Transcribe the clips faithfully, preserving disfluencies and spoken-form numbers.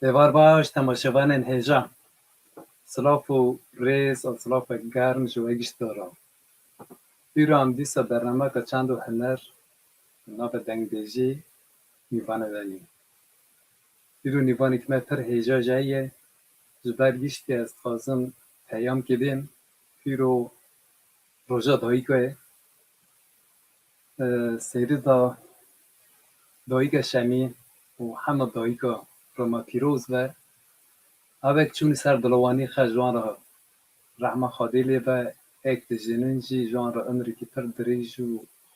Êvar baş temaşevanên hêja. Silav û rêz û silavek germ ji we gişt re. Îro em dîsa bernameka çand û huner navê dengbêjî mîvanê we yî. Îro mîvanekî me pir hêja jî ye. Ji ber giştî ez dixwazim peyamkê bêm. Îro roja dayika ye. Serî da dayika Şemî û hema dayika Roma pîroz be. Evek çûnî ser dilowanî xe ji wan re rehma Xwedê lê be, êk dijînin jî ji wan re umrikî pir dirêj û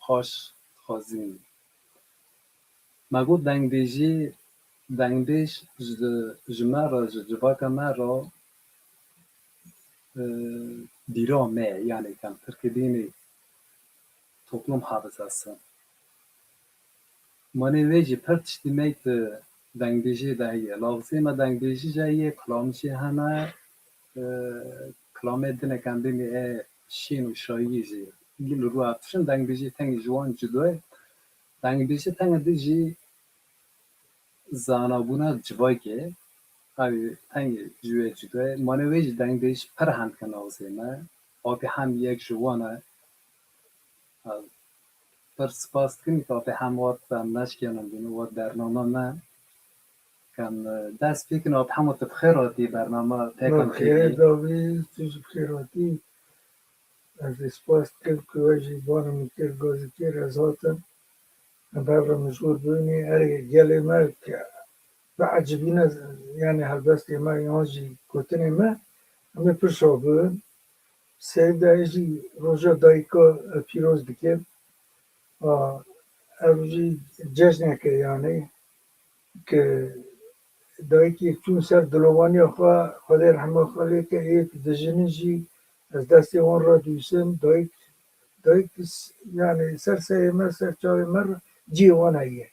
xweş dixwazînin. Me got dengbêjî, dengbêj ji, ji me re, ji civaka me re, e, dîra me ye, yanî ke em tirkî bînî toplum hafızası. Manê wê jî pir tiştî me di dengbêjê de heye. Lafzê me dengbêjî jî heye, kilamî jî hene, e, kilamê din e ke em bênî e şîn û şayî jî. Gil û rû ev tişt in, dengbêjî tengî ji wan cuda ye. Dengbêjî tengî di jî zanabûna civakê, ew tengî ji wê cuda ye. Manê wê jî dengbêj pir hend ke navzê me. Apî Hem yek ji wan e. Pir spas dikim ke Apî Hem wat em neşkênin bînin, wat bername me. Kem, e, dest pê kin, Apî Hem, tu bi xêr hatî bername Pêkan Xêrî. Davî, tu jî bi xêr hatî. Ez ê spas dikim ku we jî bana min kir, gazî kir, ez hatim. Em hev re mijûl bûnî, erê gelê me ke biecibîne, yanî helbestê me yan jî gotinê me, em ê pir şa bibin. Serî de ez jî roja dayika pîroz dikim. A, ev jî cejneke yanî ke dayikê çûn ser dilovaniya xwe, Xwedê rehma xwe lê ke, êk dijînin jî ez destê wan re dûsim, dayik, dayik s-, yanî ser serê me, ser çavê me re cihê wan heye.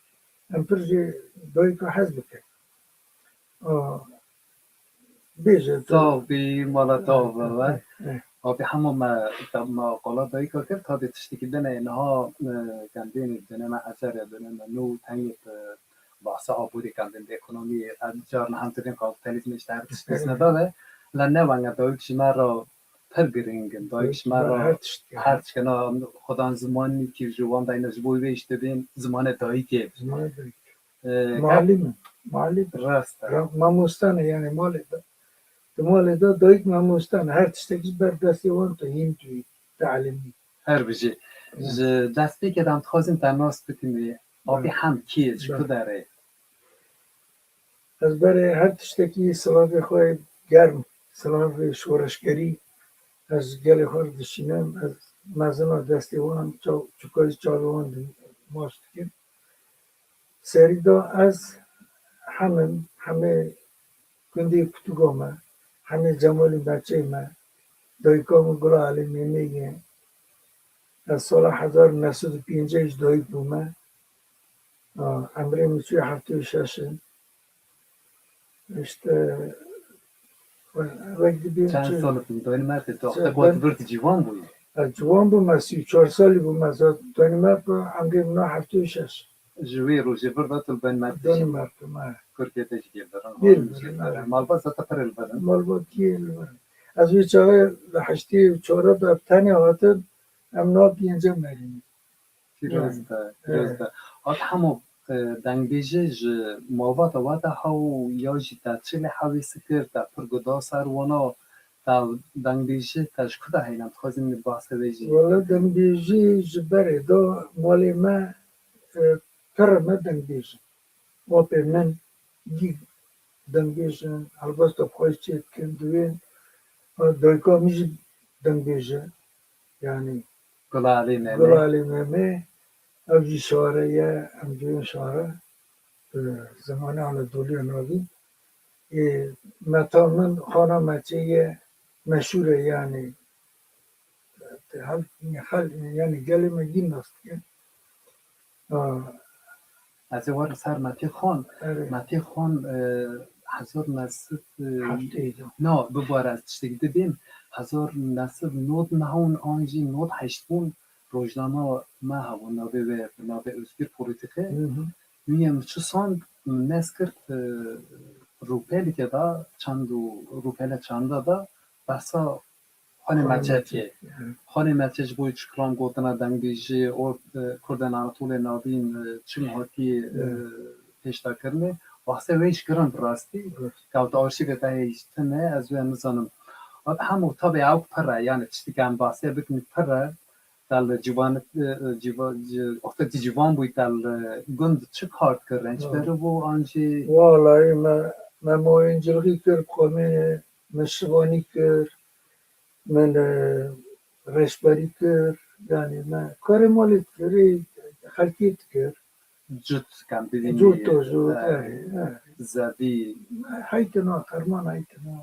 Em pir jê dayika hez bikin. A, bêje tu. Sax bî, mala te ava be. Eh, eh. Apî Hemo, me, te, me qala dayika kir, tabî tiştekî din e, niha, e, kem bênî, dinê me ezer e, dinê me nû, tengê, e, bahsa aborî kem bênî, ekonomiyê, em carna hem dibên kapîtalîzmê, işte her tişt dest neda be. Lê ne wenge, dayik ji me re pir giring in, dayik ji me re her tişt, her tişt, na, xudan zimanî kî ji wan dayne, ji bo wê işte bên zimanê dayikê. Zimanê dayikê. Ee, Muallim e. Muallim. Rast e. Ra-, mamoste ne, yani malê de. Di malê de dayik mamoste ne. Her tiştekî ji ber destê wan tu hîn tu yî, telimî. Her bijî. Evet. Ji destpêkê de em dixwazin te nas bikin. Apî Hem kî ye, ji ku derê? Ez berê her tiştekî silavê xwe germ, silavê şoreşgerî, ez gelê xwe re dişînim, ez mezina destê wan, çaw-, çûka jî çavê wan di maç dikin. Serî de ez Hem im, Hemê gundê kutuka me, Hemê Cemalî meçê me, dayika min Gula Elî Mêmê ye. Ez sala hezar û neh sed û pêncî ji dayik bûme. A, emrê min çûye heftê û şeş in. İşte, wek dibîn çend salî bû? Danimarka, tu wextek ku tu vir tu ciwan bûyî? Ez ciwan bûm, ez sî û çar salî bûm, ez Danimarka, emrê min a heftê û şeş. Ji wê rojê vir de tu li Danimarka dijî? Danimarka, me. Kurkê te jî gêl dirin, gêl dirin, malbata te pir li vir in? Malbat gêl li vir in. Ez wê çaxê li heştê û çar de tenê hatim, em nav pênce merîn. Pîroz be, pîroz be. Apî Hemo, e, dengbêjî ji malbata we de hebû ya jî te çi lê hewîs kir, te pir guda ser wana, te dengbêjî te ji ku de heyne? Em dixwazin bahsê wê jî. Wele dengbêjî ji berê de malê me, e, pir me dengbêj in. Apê min gî dengbêj in, helbesta xwe jî çê dikin, divên, e, dayika min jî dengbêj e. Yanî Gula Elî Memê. Gula Elî Memê, ev jî şare ye, em divên şare, e, zimanê Anadolî navî. Ê, meta min, xana me çê ye, meşhûr e yanî. Hel-, hel-, yanî gelê me gîn nas dikin. A. Ez ê werim ser Metî Xan. Erê. Metî Xan, e, hezar neh sed, e, heftê de. Na, bibare ez tiştekî dibêm. Hezar neh sed nod neh bûn an jî nod heşt bûn, rojnama me hebû, navê wê, bi navê Özgür Politike. Hı hı. Min çi sand, min nez kir, e, rûpelîke de çand û rûpele çanda de behsa xanê Xanê Meçetiyê. Meçetiyê, evet. Xanê Meçe ji bo çi kilam gotina dengbêjî, or, e, Kurdên Anatolê navîn, e, çi muhatî, e, Evet. pêşdakirinê, bahsê wê jî kirin bi rastî. Evet. Kewta arşîvê te hê jî tune, ez wê nizanim. Hema tabê ew pir e, yani tiştî ke em bahsê bikin pir e, te li ciwan, e, e, ciwa-, ci-, wexta tu ciwan bûyî te li gund çi kar dikir, rençberi bû an jî? Walayi me, me moyîncilxî kir, qomê min şivanî kir, min, e, reşberî kir, yani me karê malê dikir, xelkê dikir. Cût, kam bibînî, Cût to, cût, e, e, e. zevî. Heytina, ferman heytina.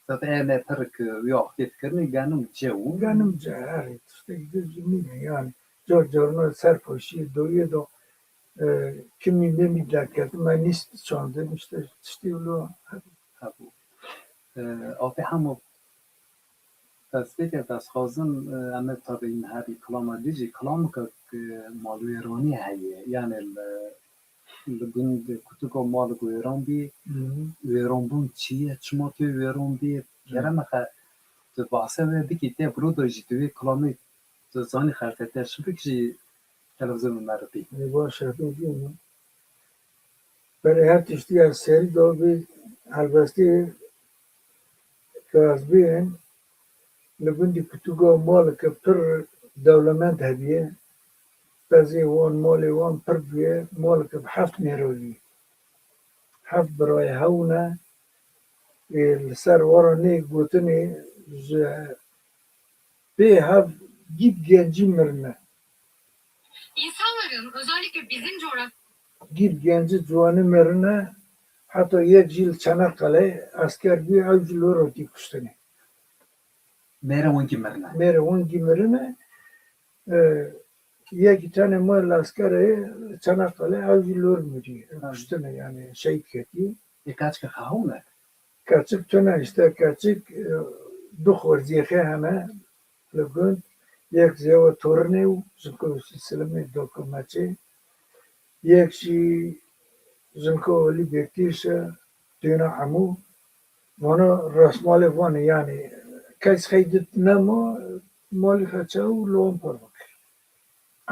Zaten em ê pir ki wî axtê dikirinî genim ce û. Genim ce, erê, tiştek din jî nîne yani. Car carna serpoşî, doyê do, e, kimî memî derketin, me nîst çandin, işte tiştê wilo hebû. Hebû. E, Apê Hemo, destpêkê ez dixwazim, e, em ê tabî niha bî kilama dî jî, kilameke, e, malwêranî heye, yani li li gund kutika mal wêran bî, Hı hı. wêranbûn çi ye, çima tu wêran bî, Hı. kerem e, tu bahse wê bikî, tê biro de jî tu wê kilamê tu zanî xelkê te şibik jî televîzyonê me re bî. Ê, baş e, bêjim. Berê her tiştî ez serî dabî, helbestî ke ez bîn, li gundî kutuga maleke pir dewlemend hebiye. Pezê wan, malê wan pir bûye, maleke bi heft mêra bî. Heft birayê hew ne, ê, li ser wara nê gotinê ji pê hev gît gencî mirine. İnsanların özellikle bizim coğraf- Gît gencî ciwanî mirine, heta yek jî li Çanakkale esker bû, ew jî li wir hatî kuştinê. Mêrê wingî mirine. Mêrê wingî mirine. E, yekî tenê ma li eskerê li Çanakkale, ew jî li wir mirî. Hı. Kuştine yani, şehîd ketî. Ê, keçik xewn e? Keçik tune işte, keçik, e, du xorziyê xê hene li gund. Yek Zêwa Torinê û Jinko Yusuf Silimê, Doko Meçê. Yek jî Jinko Olî Bekdîş e, Dêna Emû. Vana rasmalê van e, yani kes xeydit nema, malî xeça û li wan parve kir.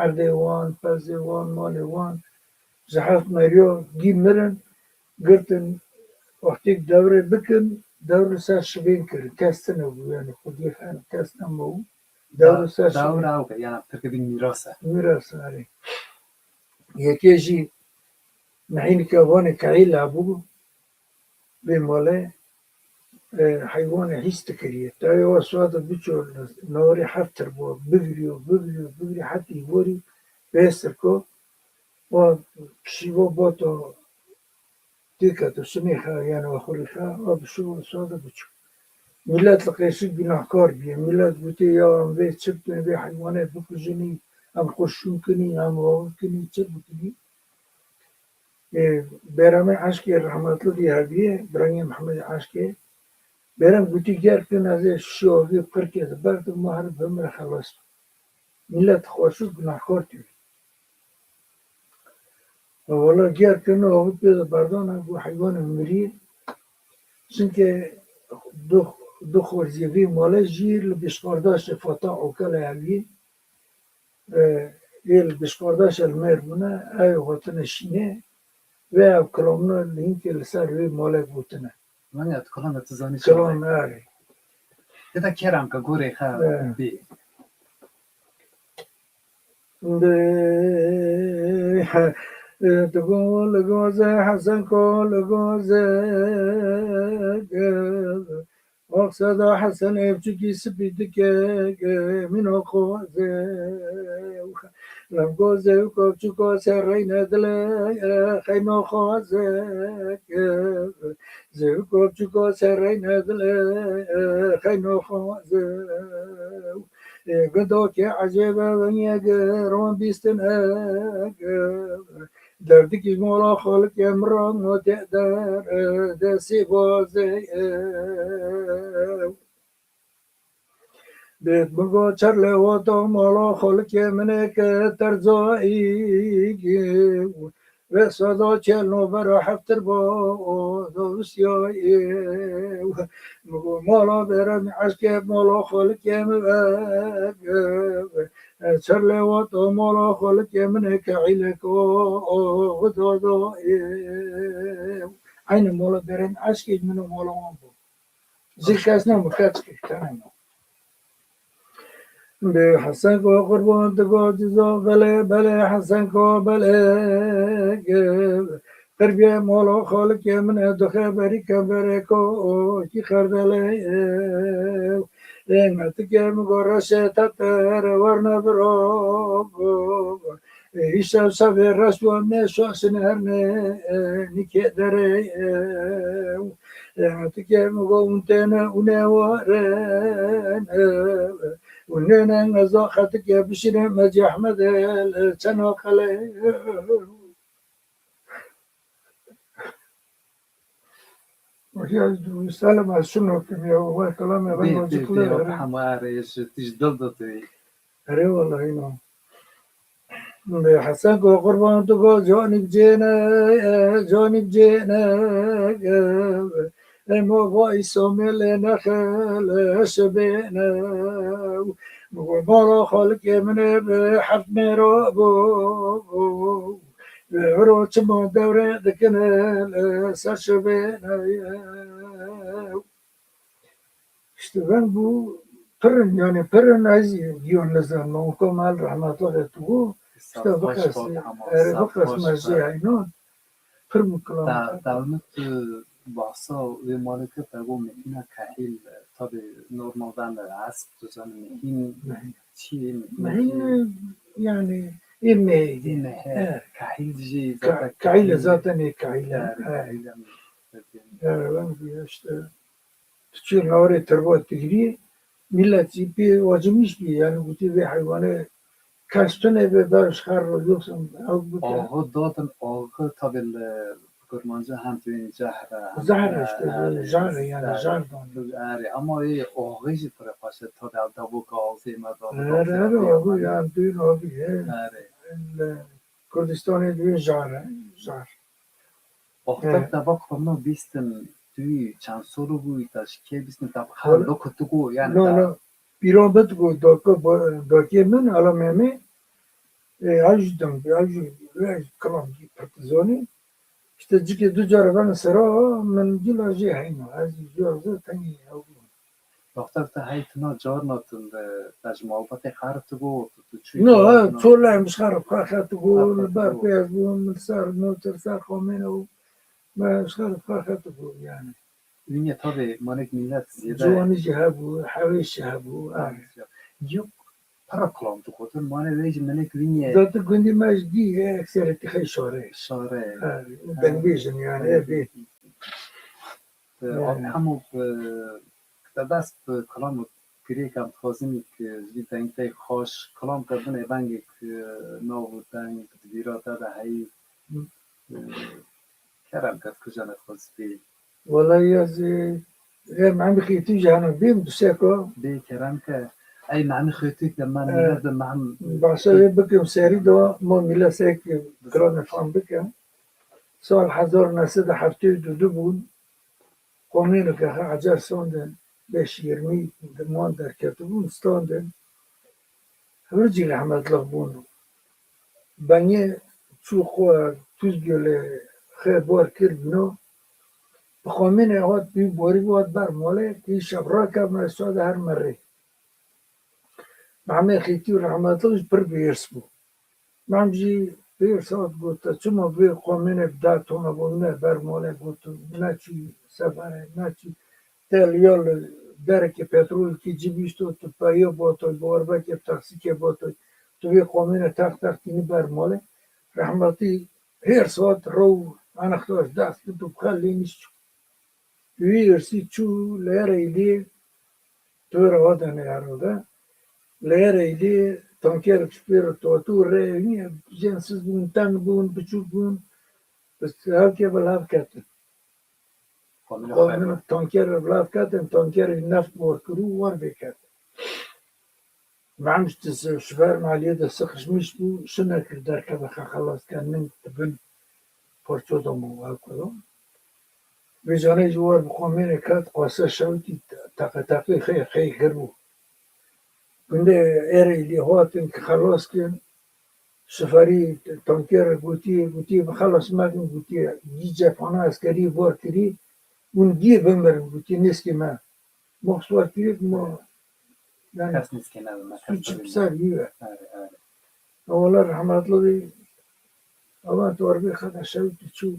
Erdê wan, pezê wan, malê wan ji heft meriya gî mirin, girtin, wextêk dewrê bikin, dewr li ser şibên kirin. Kes tune bû, yani xwediyê xeyn kes nema bû. Dewr li ser şibên. Dewr ew be, yani tirkî bî mîras e. Mîras e, erê. Yekê jî mehînike vanê kehîl hebû. Vê malê, e, heywanê hîs dikiriye. Tayê wa suada biço, nawarê heft tir bû, bigiriyo, bigiriyo, bigiriyo, hetî gorî, bêstir ko, wa pişî wa bato têketo, sinê xe, yani wa xurî xe, wa bişo, wa suada biço. Millet li qêşik günahkar bûye. Millet gotê, ya em vê çi bikin, vê heywanê bikujinî, em xwe şûn kinî, em awi kinî, çi bikinî? Ê, Bêramê Eşkê rehmetli dî hebîye, birayê Mihemed Eşkê. Bêram gotî, ger kin ez ê şiyo vî qirkê de berdim, ma her bimire xelas. Millet xweşik gunahkar tî. Wala ger kin o pê de berdana, bu heywanê mirî. Çunke du, du xorziyê vî malê jî li Bişkardaşê Fata Okele hebî. E, yê li Bişkardaşê li mêr bûne, ew hatine şînê, vê ev kilamine li hinkê li ser wê malê gotine. Manya, tu kilamê tu zanî çi Kilam, be? Erê. Tê de kerem ke gorê xe E. bê. Dê, e, tu go li goze Hesen ko li goze. Ox seda Hesen evçikî spî dike, min oxoze. Lem goze û kopçuko serreyne dile, xeyno xoze. Zê û kopçuko serreyne dile, xeyno xoze. Gundo ke ecêbe wengê ron bîstine. Derdikî mola xalike min ra motê der, destê bazê. Bêt min go çerle wata mala xalike min ê ke terzayî. Ve sada çelno bera heftir bo o dovistiyayê. Min got, mala bere min eşkê mala xalikê min ve. Çerlê wat o mala xalikê min ê ke îlek o, o, o, do, do, ê. Aynı mala bere min eşkê min o mala wan bo. Zî kes ne, min kes kir, kerem. Bê Hesen ko qurban digo cizo belê, belê Hesen ko belê. Qirbiye molo xolikê min e, du xeberî kemberê ko kî xerdelê. Ê metikê min go reşê teter werne biro. Îşev şevê reş û em nêşoşin herne nîkê derê. Xetikê min go hûn têne û nêwarin. Hûn nêne ez a xetikê bişîne Mecî Ehmedê li çena qelê. Wekî ez dû salem ez şino kim ya, we kelamê ben Bê, bê, nocik bê, lê. Hema erê ji tîj dil didî. Erê wellahî no. Bê Hesen go qurban tu go canî bicêne, canî bicêne. Emo vay somê lê nexel şibêne. Go mala xalikê min ê bi heft mêra bo. Viro çima dewre dikine li ser şibêne. İşte ben bu pirin, yani pirin ez diyor ne zaman o komal rahmetli etu. İşte bu kas, eri bu kas meclisi aynon. Pir muklam. Dawmet bahsa ve malike pego mehina kahil, tabi normaldan esp tu zanî mehin çi, mehin yani ilmeydi. Kahil jî kahil zaten kahil. Yani ben işte Piçê nawarê terbat digirî, millet jî pê acimîş bî, yani gotî vê heywanê kes tune be ber ji xer re yoksa ew bike. Ağı dadin, ağı tabi li Kurmanca hem tuyên cehre, hem Zehre işte, e, zehre, zehre yani, zehre. Zehre dan. Erê, ama ê ağı jî pire xweş e, tabi ev daboka axê me da. Erê, erê, ağı yani tuyên ağı, he. Erê. Li Kurdistanê dibê zehre, zehre. Oxta te va qomno bîstin, tu çend solo bûyî, te ji kê bîstin, te bi xew no kutigo, yani no, no. Pîran bitigo, daka, dakê min, ala Memê, e, ew jî dem, ew jî, ew jî kilam jî partizanî. İşte cikê du cara ben sera, min gila jê heyna, ez jî zor zor tengî ew bûm. Wexta te hey tina carna tu, e, te ji malbatê xerib tu got, tu, tu çûyî. No, carna. Çolem ji xerib xwe xetigo, li ber pê ez bûm, min ser motor, ser xamêne û me ji xerib xwe xetigo yani. Wînye tabi manek millet zêde. Ciwanî jî hebû, hewêş jî hebû, yani. Yok, pira kilam tu gotin, mane wê jî minik wînye. Zaten gundî me jî dî, ekserî tixê şarê. Şarê. Ha, dengbêjin yani, ev bê. Ee, Abi Hemo, e, te dest bi kilam û kirêkan dixwazin ku ji vî dengtey xweş, kilam te binê vengê ku nav û deng di vîra te de heyî, e, kerem ke dikujene xwe spî. Welayi ez, e, e, Memî Xêtî jî hene bêm du seka. Bê kerem ke. Ey Memî Xêtî ke me, e, nîve bi Mem-, Başa wê bikim serî de ma mîle sek kilamê fam bikim. Sal hezar neh sed û heftê û du bûn. Komîneke xe ecer sondin, beş yirmi diman derketibûn, standin. Hevir jî rehmetlik bûn. Bengê çû xwe Tûzgölê xe bar kir bino. Bi xomînê hat, bi borî hat ber malê, kî şev rakevme, sade her merê. Mehmê Xîtî rehmetlik jî pir bi hêrs bû. Mem jî pêr sat got, te çima vê qomînê bi derdtona bû, ne ber malê got, neçû seferê, neçû te li ya li derekê petrolekî cî bîsto, tu peya botoy, bi erbekê, bi taksîkê botoy, tu vê qomînê teq teq tînî ber malê. Rehmetî hêrs hat, rew enextaş dest girt û bi xelê nîşt çû. Wî hêrsî çû, li Ereylî, tu ra hadanê herhalde. Li Ereylî tankerek ji pê re tatu rê, jensiz bûn, teng bûn, biçûk bûn. Bi hevkê bi hev ketin. Xwe min tankerê bi hev ketin, tankerê neft bar kir û wer vê ketin. Mem ji, ji ber maliyê de sixişmiş bû, şi nekir derkeve xwe xelas ke ning dibin. parço da min wek da. Vê canê ji war bi xwe mêrek hat, qase şewtî teqeteqî xê xê kir bû. Gundê Êreylî hatin ki xelas kirin, şoferî tanker gotî, gotî, "Bi xelas mekin," gotî, "Gî cephana eskerî bar kirî, hûn gî bimirin," gotî, "Nêzkî me." Mox war kirî, mo, yani, Kes nêzkî ne, me kes sûç nêzkî. Ser wî ve. Erê, erê. Ewala rehmetli bî, ewan tu erbê xwe de şewt û çû.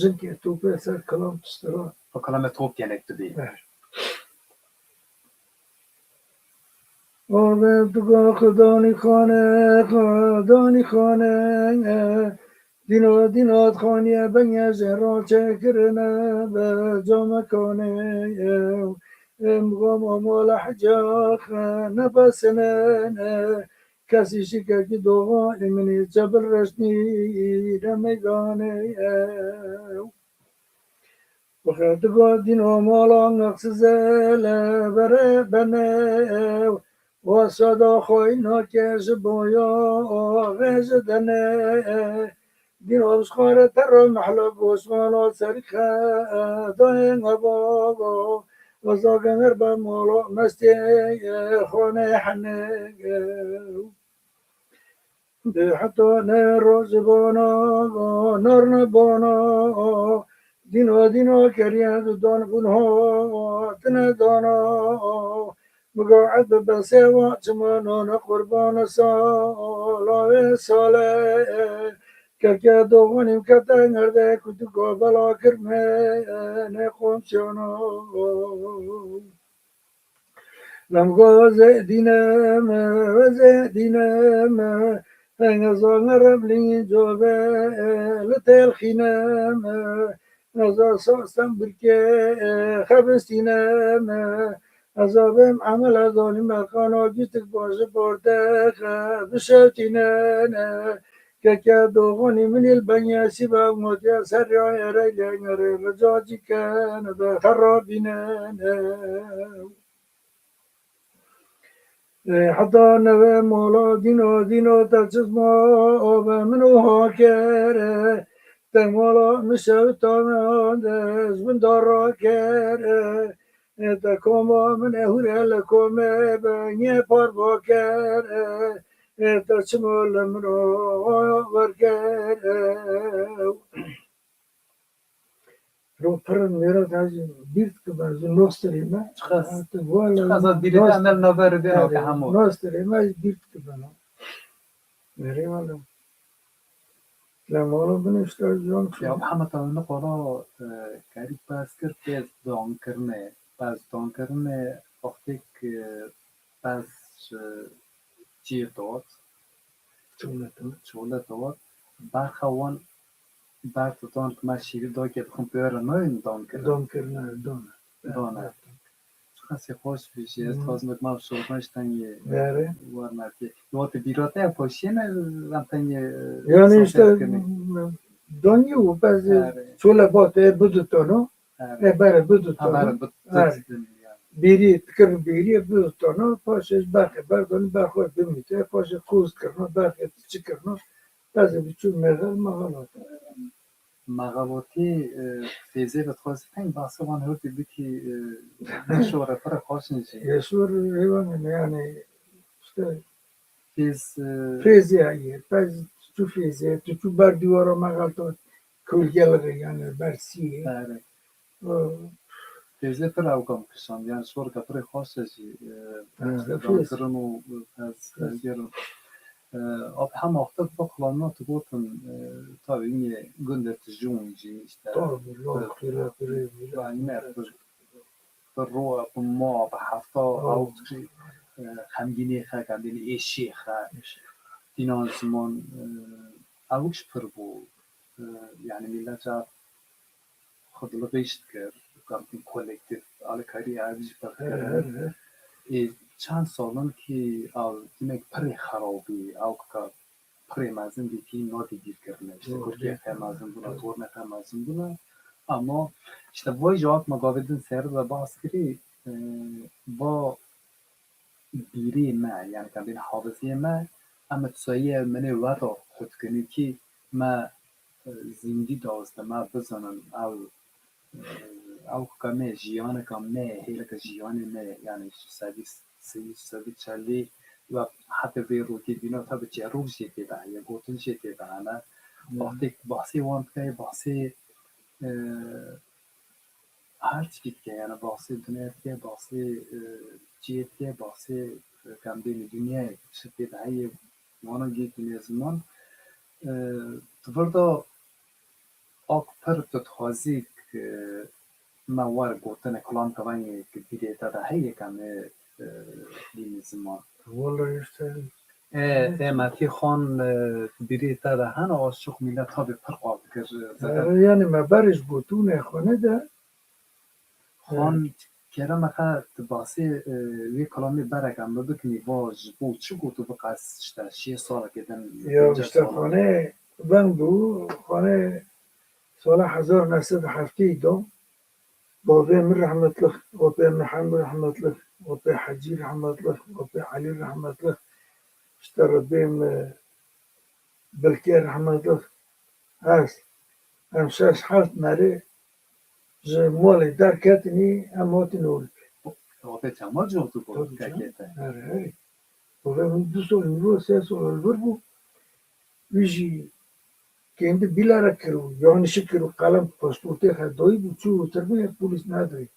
Jinkê topê ser kilam pistira. O kilame top yenek tu bî. Evet. Obe tu go Xudanî xane, Xudanî xane, dîno, dîno xaniye benge jê ra çekirine be camekane, em gom amala hecaxe nebesine, Kesî şikekî doxa ê min ê çebil reştî ne meydanê ew. Wextî go dîno mala nexsize le bere benew, wa sada xweyna ke ji boya axê ji dene. Dîno bişxare te re mehla goşmala serî xe dayê ngebaba, weza gemer be mala mestê xanê henê. Di heta ne rojbana, nar nebana, dîna, dîna keriye dudan bûn ha, tine dana. Miga ed bi besê wa çima nane qurbana sala wê sale. Keke doxanî kete ngerde ku tu gobela kirme ne komsiyona. Lem go zedîne me, ve zedîne me, henge zane remlî cobe, li telxîne me, naza sastem birke, xebistîne me, ez abim emel ez zanî merqana gîtik baji bordexe, bişewtîne ne, keke doxonî min il benya sîbe motiya serya erey lengere, rica cî kene be xerabîne ne. Ê, heta neve mala dîno, dîno te çizma ave min û ha kere. Te mala min şewitana de ji min dara kere. Ê, te koma min e hûre li komê be, niye parva kere. Ê, te çima li min ava ver kere. Ro pir mêra te jî bîr dikibe, ji nostirê me. Çiqas, Te wala çiqas ez bîrê te nostirê, em navberê bê erê, nake hemû. Nostirê me jî bîr dikibe. Mêrê wala. Lem wala binişte jon çû. Ya Mihemed, ew nikola, e, kerî pez kir, pez don kirine, pez don kirine, wextêk, e, pez, e, çiyê dot. Çolete. Çolete wan. Berxa wan ber tu don ki me şîrî do ke dixin pêre nayên don kirin. Don kirin, don. Don e. Çiqasî xweş bî jî, ez Hmm. dixwazim wek me şorbe ji tengê Erê. War nerkê. Yo te bîra te ya poşiyê ne, em tengê, e, Yani sohbet işte, kirin. Don yî û bez Erê. Çole bot e bidu tono. Erê. E, bere bidu Ha, tono. Bere bidu Erê. Tono yani. Bîrî, dikir bîrî bidu tono. Paşê ji berxê berdon, berxwe bimîte. Paşê qoz kirno, berxê çi kirno. Bezê biçû mexel, mexel hate. Mexelatî, e, fêzê ve dixwazî teng bahsa wan hurdî bikî, e, şore pir xweş in jî. Yeşor heywan yani işte Fêz, e, fêzê heye. Pez tu çû fêzê, tu çû ber dîwara mexelto kulgelixê yani ber siyê. Erê. O. Têzê pir ew gam kişand, yani şorka pirê xweş e jî, e, Ha, işte fêz. Dankirin û, e, pez, Fêz. Tengerin. E, ab hema wextek bi xlanina tu gotin, e, tabi yine gundê tijûn jî işte. Tabi, lok, e, tire, tire, tire. Yani ne, bi ro, bi ma, bi hefta, Oh. Ew jî, e, xemgînê xe, xemgînê êşiyê xe. Êşiyê. Tînan ziman, e, ew ji pir bû. E, yani millet ca xwedilixîş dikir, kamkî kolektîf, alîkarî ev jî pir dikir. He, he, he. Ê, çend salin kî ew dinek pirê xerabî, ew ka pirê mezin dîtî nadî bîr kirine. İşte Doğru. Kurkiye xe mezin bûna, Evet. Tornê xe mezin bûna. Ama işte vay cevap me gavê din ser ve bahs kirî, e, va bîrê me, yani ka bîn hafiziyê me, em sayê menê weta hutkinî kî me Zîndî dawiste me bizanin ew, ew ka me jiyaneka me, hêleke jiyanê me, yani ji sedî sî, sedî çelî we heta vê rokê bîna tabi çerok jê tê de heye, gotin jê tê de hene. Wextê bahsê wan dike, bahsê, e, her tiştî dike, yani bahsê dinya dike, bahsê, e, cihê dike, bahsê, e, kembênê dinyayê, tiştê tê de heye, wana gihîtîne ziman. E, di vir de ak pir tu dixwazî, e, me wer gotine, kilam kevengê ki bîrê te de heye, ke me, e, bîne ziman. Wala işte. E, e, Metî Xan, e, bîrê te de hene, az çok millet tabi pir qal dikir, e, zaten. E, yani me berê ji gotûnê xwe nede. Xan, kerema xwe tu basê, e, wê kilamê berek em bikinî, va ji bo çi got û bi qas işte şêst salekê din, Ya pênceh işte salekê. Xanê veng bû, Xanê sala hezar neh sed heftê de, bavê min rehmetlik, bapê min Hemî rehmetlik, bapê Hecî rehmetlik, bapê Elî rehmetlik, işte Rebê min Bilkê rehmetlik, ez, em şeş heft merê ji malê derketinî, em hatin Ewropê. Ewropê çema cot û Tabii canım. Erê, erê. Bavê min du sal, nîvo, sê sal li vir bû. Wî jî kendi bîlere kir û yanlişî kir û qelem pasportê xwe dayî bû, çû û tirmê polîs nedayî.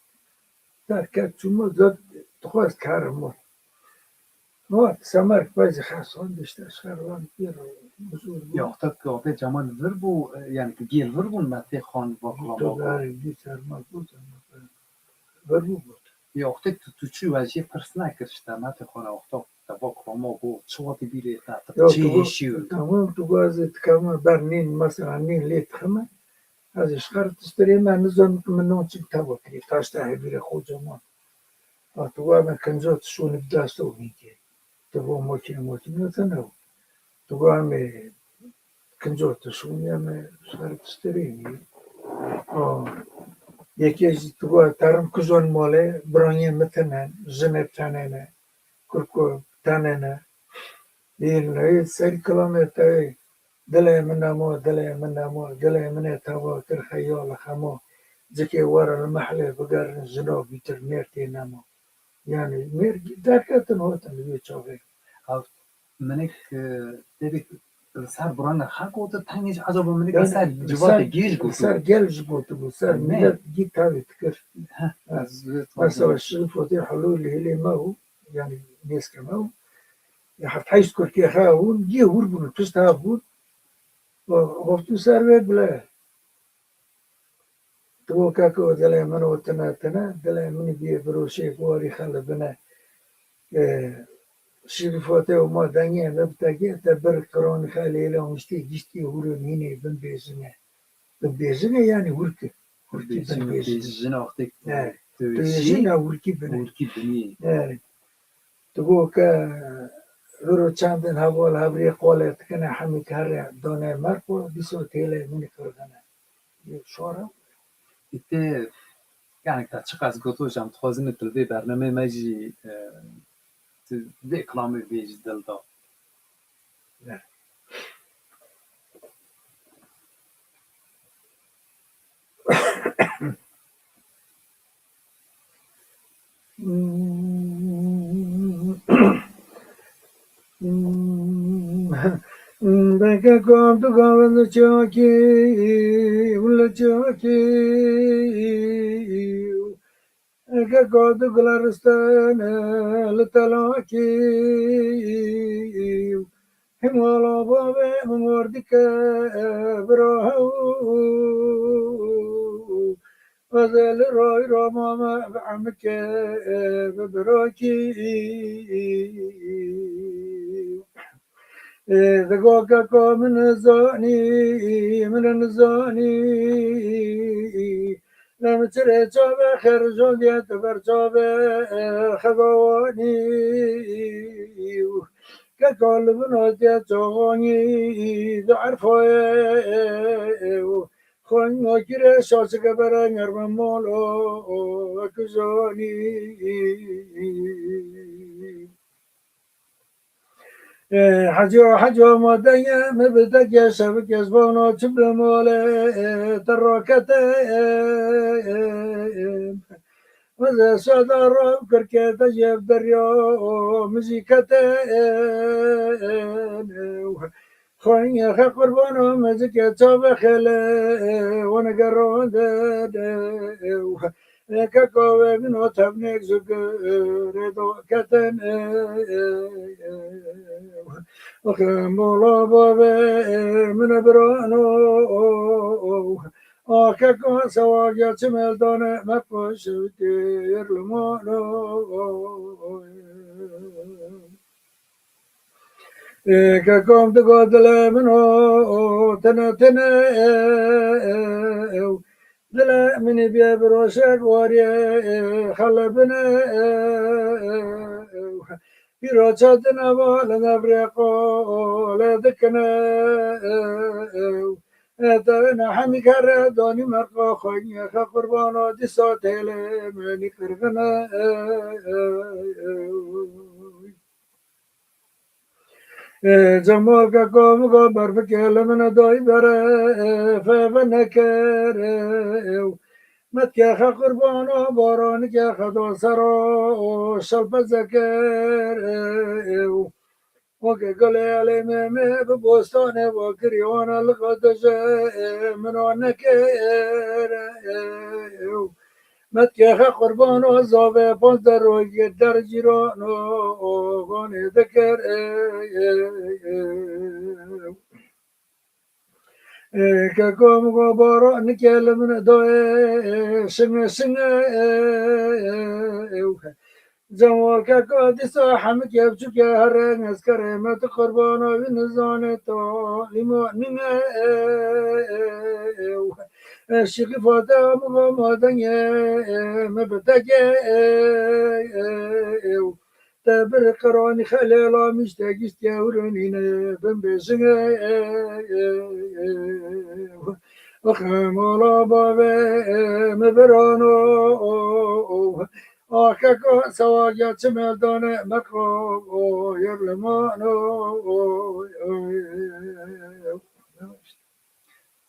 Derket çû mal, zat dixwest kar mal. Hat, semer, pezî xesan, işte, şervan, pêr, huzur bû. Ya, wexta ku Apê Cemal vir bû, e, yani, ku gêl vir bûn, Metê Xan va kilama bû. Tabii, gî serma bû, serma bû. Vir bû got. Ya, wextê tu, tu çû, ez jê pirs nekir, işte, Metê Xan, wexta te va kilama bû, çi wextî bîrê te, te Ya, çi tu hêşî û tamam, tu gazê, tu kema ber nîn, mesela, nîn lê dixime. Ez ji xer tiştirê me, nizanim ku min nan çi bi te va kirî, taşta hevîrê xwe caman. A, tu wa me kinca tu şûnî bi dest û vînkê. Tu bo mokî, mokî ne te ne. Tu wa me kinca tu şûnî, em ê şer tişterî. A, yekê jî tu wa terim kujon malê, biranyê min tene, jinê tenê ne, kurko tenê ne. Yên leyê ser kilamê te, dilê min nemo, dilê min nemo, dilê min ê teva kir xeyal xemo. Cikê were li mehlê bigerin, jina bîtir mêr tê nemo. Yani mêr derketin hatin li wê çaxê. Ew minik, e, tevî li ser biranga xwe gotin, tengê jî ecaba minik li Yani ser li civatê ser, gêj li gotin. Ser gel jî gotibû, ser Ne? Millet gî tevî dikir. Heh, Ha, ez vê mesela dixwazim. Şirîf Fatih Helû li hêlê me û, yani nêzkê me û, ya heft heşt kurkê xwe hûn, gî hûr bûn, pişt hev bûn. Û gotin ser vê bile. Tu keko dilê min û tine tine, dilê min biyê biroşê warî xelibine. E, Şîrîfotê û ma dengê me bi tekê te bir kironî xelê lê miştî giştî hûrê mînê binbêjine. Binbêjine yani hûrki. Hûrkî binbêjine. Bêjin, bêjin, axtêk He, tu tu yê yê jî jî ne hûrkî binê. Hûrkî binî. He. Tu go ke viro çendin heval hevrê qolê dikine hemî kerre dane merko, dîso têlê min qirxine. Şora. Îtê, yani, te çiqas goto jî, em dixwazin tu li vê bernameyê me jî, e, tu vê kilamê bêjî dil da. Ne. Beke kom tu gavin li çakî, li çakî. Eke ka du gula ristene li telakî. Himala bavê min war dike bira hew. Ez ê li ray ra mame bi emike bi birakî. Ê, digo keko min zanî, min nizanî. Lem çirê çave xerjondiye tu ber çave xebawanî. Keko li bin hatiye çaxanî di erfayê. Xwengakirê şaşike bere ngerme molo wekizanî. Hecî, hecî, ma dengê min bi tekê şevik ez vano çi bi malê te rakete. Min zê sada rav kir ke te jê bi derya min jî kete. Xweyê xe qurbano min zikê çavê xêlê wan geronde. Keko wê min o tevnêk ji girê do ketin. Xembola bavê min birano. A keko sewagiya çi meldane me koştir limano. Ê, ke kom digo dilê min o, o, tine, tine, ê, ê, ew. Dilê min ê bê biroşek wariyê, ê, xelebine, ê, ê, ew. Pîro çetin eva li devrê qolê dikine, ê, ew. Ê, te ne hemî kere donî merqa xwe, niye xe qurbano dîsa têlê min ê qirxine, ê, ê, ew. Ê, Cemal keko min go berfikê li min dayî bere, ê, feve nekir, ê, ew. Metkê xe qurbano baranike xe do sero, o şelpeze kir, ê, ew. Weke gulê elê me, me bi bostanê wa kirî wana li xwe dije, ê, min o nekir, ê, ew. Metkê xe qurbano zave panzdeh rojê der cîrano, o, o, gonê dikir, ê, ê, ê, ew. Ê, keko min go baranike li min dayê, ê, şinge, şinge, ê, ê, ew. Cemal keko dîsa hemikê biçûkê here, ez kerê me tu qurbana wî nizane to, lîmo nîne, ê, ê, ew. Ê, şîxî Fate min go ma dengê, ê, min bi tekê, ê, ê, ew. Te bir qeranî xelêla mîşte giştê hûrinîne, bin bêjin, ê, ê, ê, ê, xemala bavê, ê, min birano, o, o, o. A keko sewagiya çi meldane, me qo, o, yer limano, o, o, o.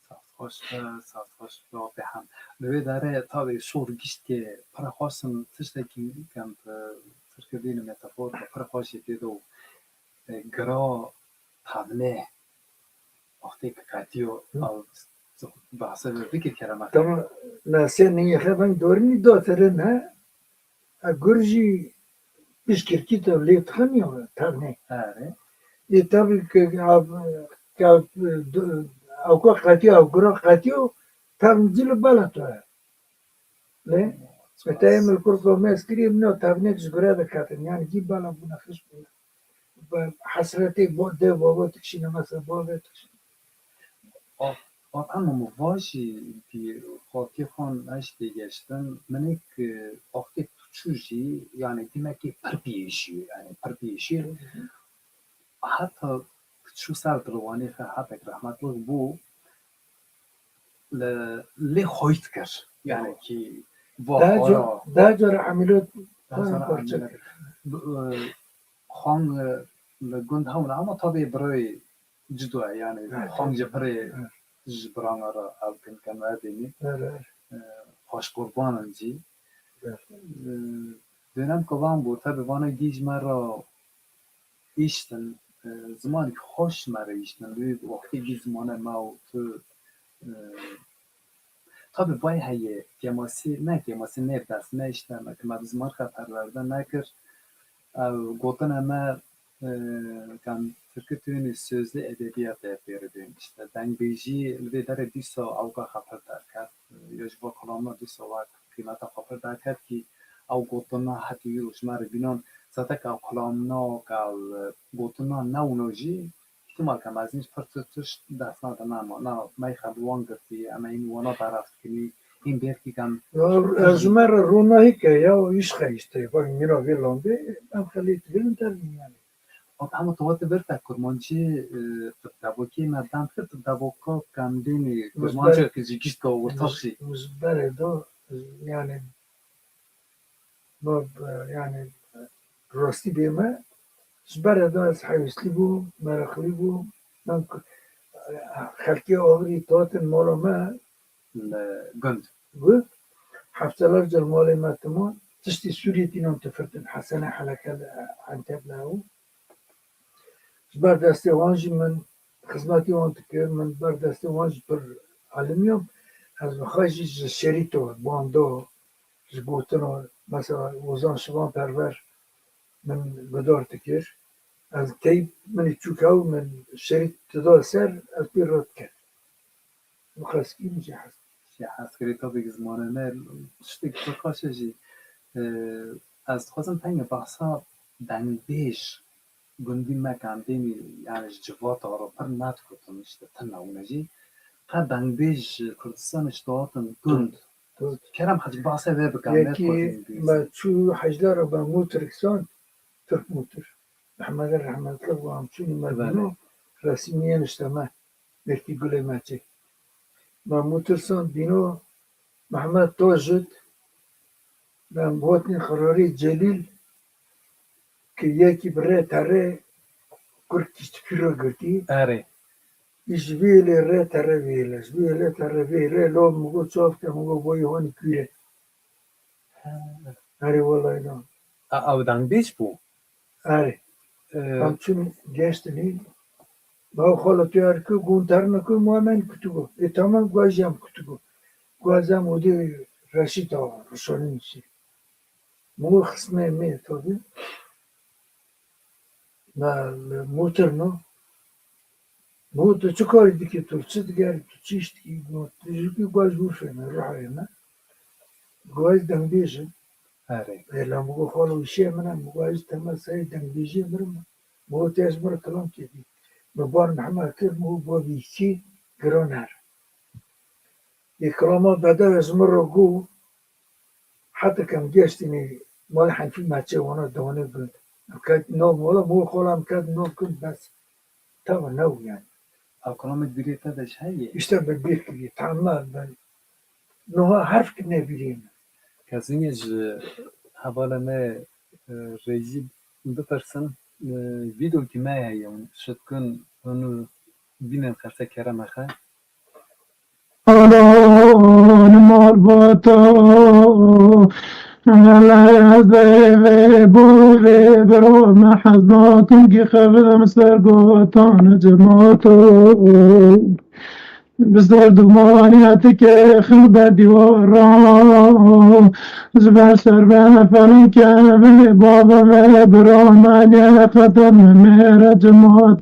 Saet xweş be, saet xweş be, apê Hem. Li wê derê tabî şor giştê pir xweş in, tiştekî kem bi tirkî bînim metafor, pir xweş jî tê de û, e, gira tavnê wextê ki qetiyo, ew bahse vê bikir kerema. Tamam, nasê neyê xe ben dorinî dotirin, he? A gur jî pişkirkî te lê dixin ya tevnê. Erê. Ê tevî ke av, ke av, ew ku qetiyo, ew gura qetiyo, tevn cil bala to ye. Lê, te em li kur komez kirî, min o tevnêk ji gure diketin. Yani cî bala bûne, xiş bûne. Bi hesretê bo-, dev babo dikişîne, mesela bavê dikişîne. Vat hema min va jî bi xalkê xwe eş têgeştin, minik, e, wextê tu çû jî, yani demekê pir biyêşî, yani pir biyêşî. Heta tu çû ser dilwanê xwe, hetek rehmetlik bû, li, lê xweyt kir. Yani ki va daha xwara. Daha cara emîlot, daha cara parça emîlot. Kir. Bi, e, Xwang, e, li gund hewne, ama tabî birayê Cido ye, yani, evet, xwang jî pirê, evet, ji birana re ew kin kem ev bênî. Evet, evet. E, xweş qurban in jî. Evet. E, dönem ku van bû, tabi vana gî ji me re îştin, e, zimanekî xweş ji me re îştin. Wî wextê gî zimane me û tu, e, Tabi vay heye, kemasî, ne kemasî, ne dest, ne işte, me, me bi ziman xwe perwerde nekir. Ew gotine me, e, kan tirki tûnî sözlü edebiyat e pêribên. İşte dengbêjî, li vê derê dîsa ewka xwe pir derket. Ya ji bo kilamna dîsa wek qîmeta xwe pir derket ki ew gotina hetî wî rojmar bînan, zaten ka ew kilamna, ka ew gotina newno jî, Îhtîmal ke mezin pir tu tişt dest nade, nema, na, meyxe bi wan girtî, em ê hîn wana beref dikinî, hîn bêrkî kem. Ya, ez ji me re ronahî ke, ya, îş xeyîştê, bak, mîna vê landê, em xelî digirin dervîn, yani. Ot hema tu wate bir te kurmancî, e, tu devokî me dem kir, tu devoka kem dênî kurmancî ki ji gişt ke ortak jî. Ji berê do, yani, Ma, e, yani, rastî bê me, Ji ber de ez hewîslî bû, meraqlî bû. Em ku-, xelkê Agirî dihatin mala me, li gund. Got, heftelar cil malê me timo, tiştî Sûriyê tînan difirtin, Hesene Heleke li Enteb li ew. Ji ber destê wan jî min xizmetî wan dikir, min ber destê wan jî pir elimiyam. Ez bi xwe jî ji şerîto, bando, ji gotina, mesela Ozan Şivan Perwer min guhdar dikir. Ez teyb min çûk ew min şerît dida ser, ez pê re diket. Bi xweskî min jî hez. Jî hez kirî tabî ki zimanê me tiştek pir xweş e jî. E, ez dixwazim penge behsa dengbêj gundî me ke em tênî, yani ji civata re pir nedigotin, işte tune hûne jî. Qe dengbêj ji Kurdistanê ji dihatin gund. Gund. Kerem Hecî, behsê vê bike, me Yekî xwedî me çû hejlera me Mûtir kisand, Tirk Mûtir. Mehmedê rehmetli bû, em çûnî me Belê. Dîno, resîmiyên işte me, Mekî Gulê Meçê. Me Mûtir kisand dîno, Mehmed Tojit, me em gotinî Xirarê Celîl, ki yekî bi rê terê kurkî ji pîro girtî. Erê. Î ji vî lê rê terê vî lê, ji vî lê terê vî lê, lo min got çav ke, min got boyî honî kûrê. Ha. Erê, wellahî na. A, ew dengbêj bû? Erê. Ee, Em çûn geştinî. Ma xala tu yer ku gun terna ku ma men kutugo. E tamam, guajam kutugo. Guajam odê Reşîd Ağa, Ruşanîn şey. Min got xismê me tabi. Me li Mûtir no. Min got tu çi karî dikî, tu çi digerî, tu çi iş dikî? Got tu jî ki guaj Urfê me, Rihayê me. Guaj dengbêj im. Erê. Ê, la min got xalo, îşê min e, min got ez tema serê dengbêjiyê mirim. Min got ez min re kilam kê dî. Min bar Mihema kir, min got bavî kî giran her. Ê kilama bedew ez min re got, heta ke em geştînê malê Henfî Meçê wana diwanê gund. Em ket nav mala, min got xala em ket nav gund bes. Tama ne û yani. Ew kilamê di bîrê te de ji heye? İşte bi bîr kiriye, tamam ben. Niha herf kirine bîrê min. Kesî ji hevalê me, e, rêjî bipirsin, e, vîdokî me heye, hûn şit kun, hûn bînin xerse kerema xwe. Alan malbata, ez ê vê borê biro me hez nakim ki xevidim ser gotan cemato. Bi ser dumanê tike xil be dîwara, ji ber ser be feleke vê bava vê bira me lê xetem mêre cemat.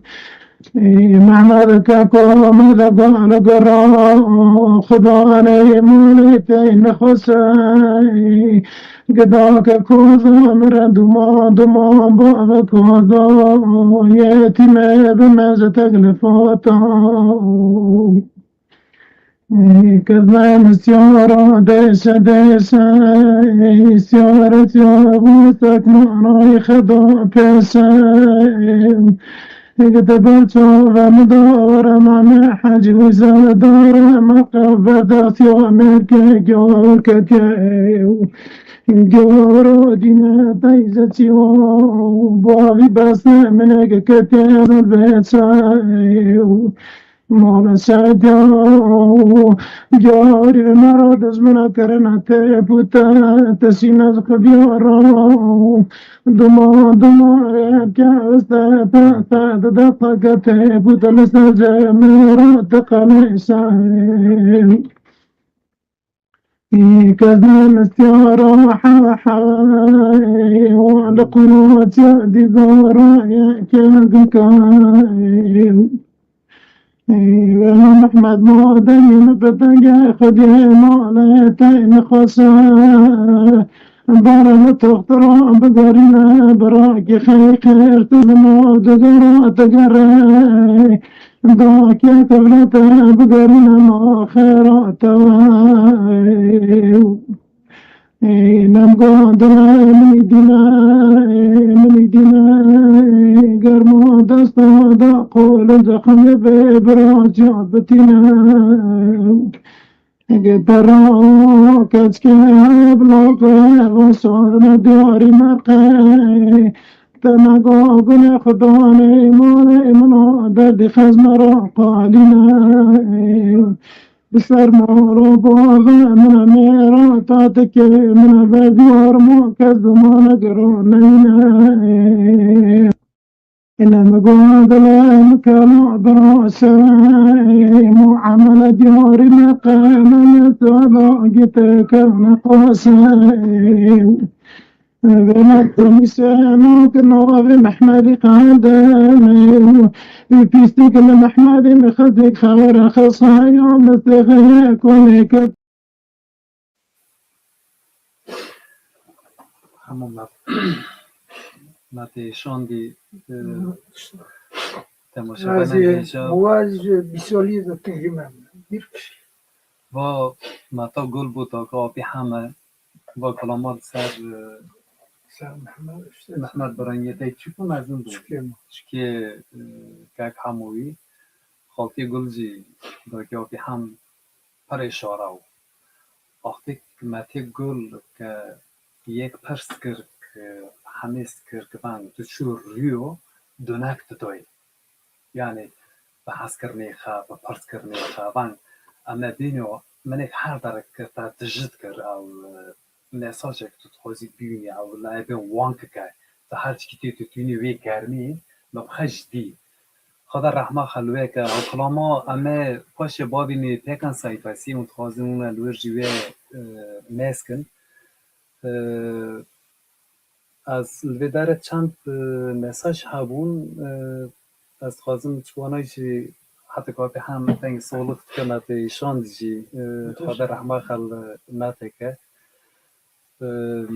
Ey Mehmed Keko, Mehmed Gol Gora, Xudanê mulî tey nexwese. Gidake koza mire duman duman bavê koza, yetîmê bi me ji teklifata. Kevme misyara dêşe dêşe, syara syara bu sekmanay xeda pêşe. Êk de ber çavem dare mame hecî û zerdare me qev berdest ya mêrke gor keke. Gor dîne teyze çiyo bavî beste min êk kete zerbeçe. Mala şehda, carê me ra dizmina kerine tê bûte, tesîne ji xibiyara. Duma, duma, ke este, pe, pe, de, de, pe, ke tê bûte, li ser cemê ra te qelêşe. Kes ne misyara, he, he, li qûnatiya dîzara yekê dikay. Ey Mehmed, mademî min bi dengê xwediyê malê te nexwase, bare li toxtira bigerîne, birakî xeyr xêr tu li nav digera digere. Dakê kevlete bigerîne ma xêra te. Ey nem gandire minî dîne, minî dîne, germa desta da qol zexmê vê biraciya bitîne. Ege pera keçke evlaqe, vasarne diyarî merqe. Te me go gulê Xudanê malê min a derdê xezmera qalîne. Bi ser mal û bavê min a mêra tatikê min a berdiyar ma kes bi mane giran neyne. Ine mi go dilê min kela bira serê muamele diyarî me qemele sala gite kevne qasê. Vêna komisyonok navê Mehmedî Qendemê û pîstik li Mehmedî Mixizî xewra xesaya mistexeye konê kir. Hemû me, me tê şandî, e, temaşevanên Wazî, hêja. Wazî bîsolî de tijî me. Bir kişi. Va me ta gul bû ta ka apî heme. Va kilama li ser, e, Ser Mehmed, işte, Mehmed Birayê te çi ku mezin bû. Çikê me. Çikê, e, kek Hemo wî. Xaltî Gul jî dakî apî hem pirê şara bû. Wextê ku me tê Gul ke yek pirs kir, ke hemêst kir, ke van tu çû rûyo, donek tu doyê. Yani bi hezkirinê xwe, bi pirskirinê xwe, van em ê bînî, minek her derek kir te tijî dikir, ew, e, mesajek tu dixwazî bibînî, ew li ebên wan kike, tu her çikî tê tu tûnî wê germî, me bi xwe ji dî. Xweda rehma xwe li wê ke, ew kilama em ê paşê bavînî pêkan sayfasî û dixwazin hûn li wir jî wê, e, mêz kin. E, Ez li vê derê çend, e, mesaj hebûn, e, ez dixwazim ji wana jî heta ku apê hem deng solix dike me tê îşand jî, e, Xwedê rehma xwe li me teke. E,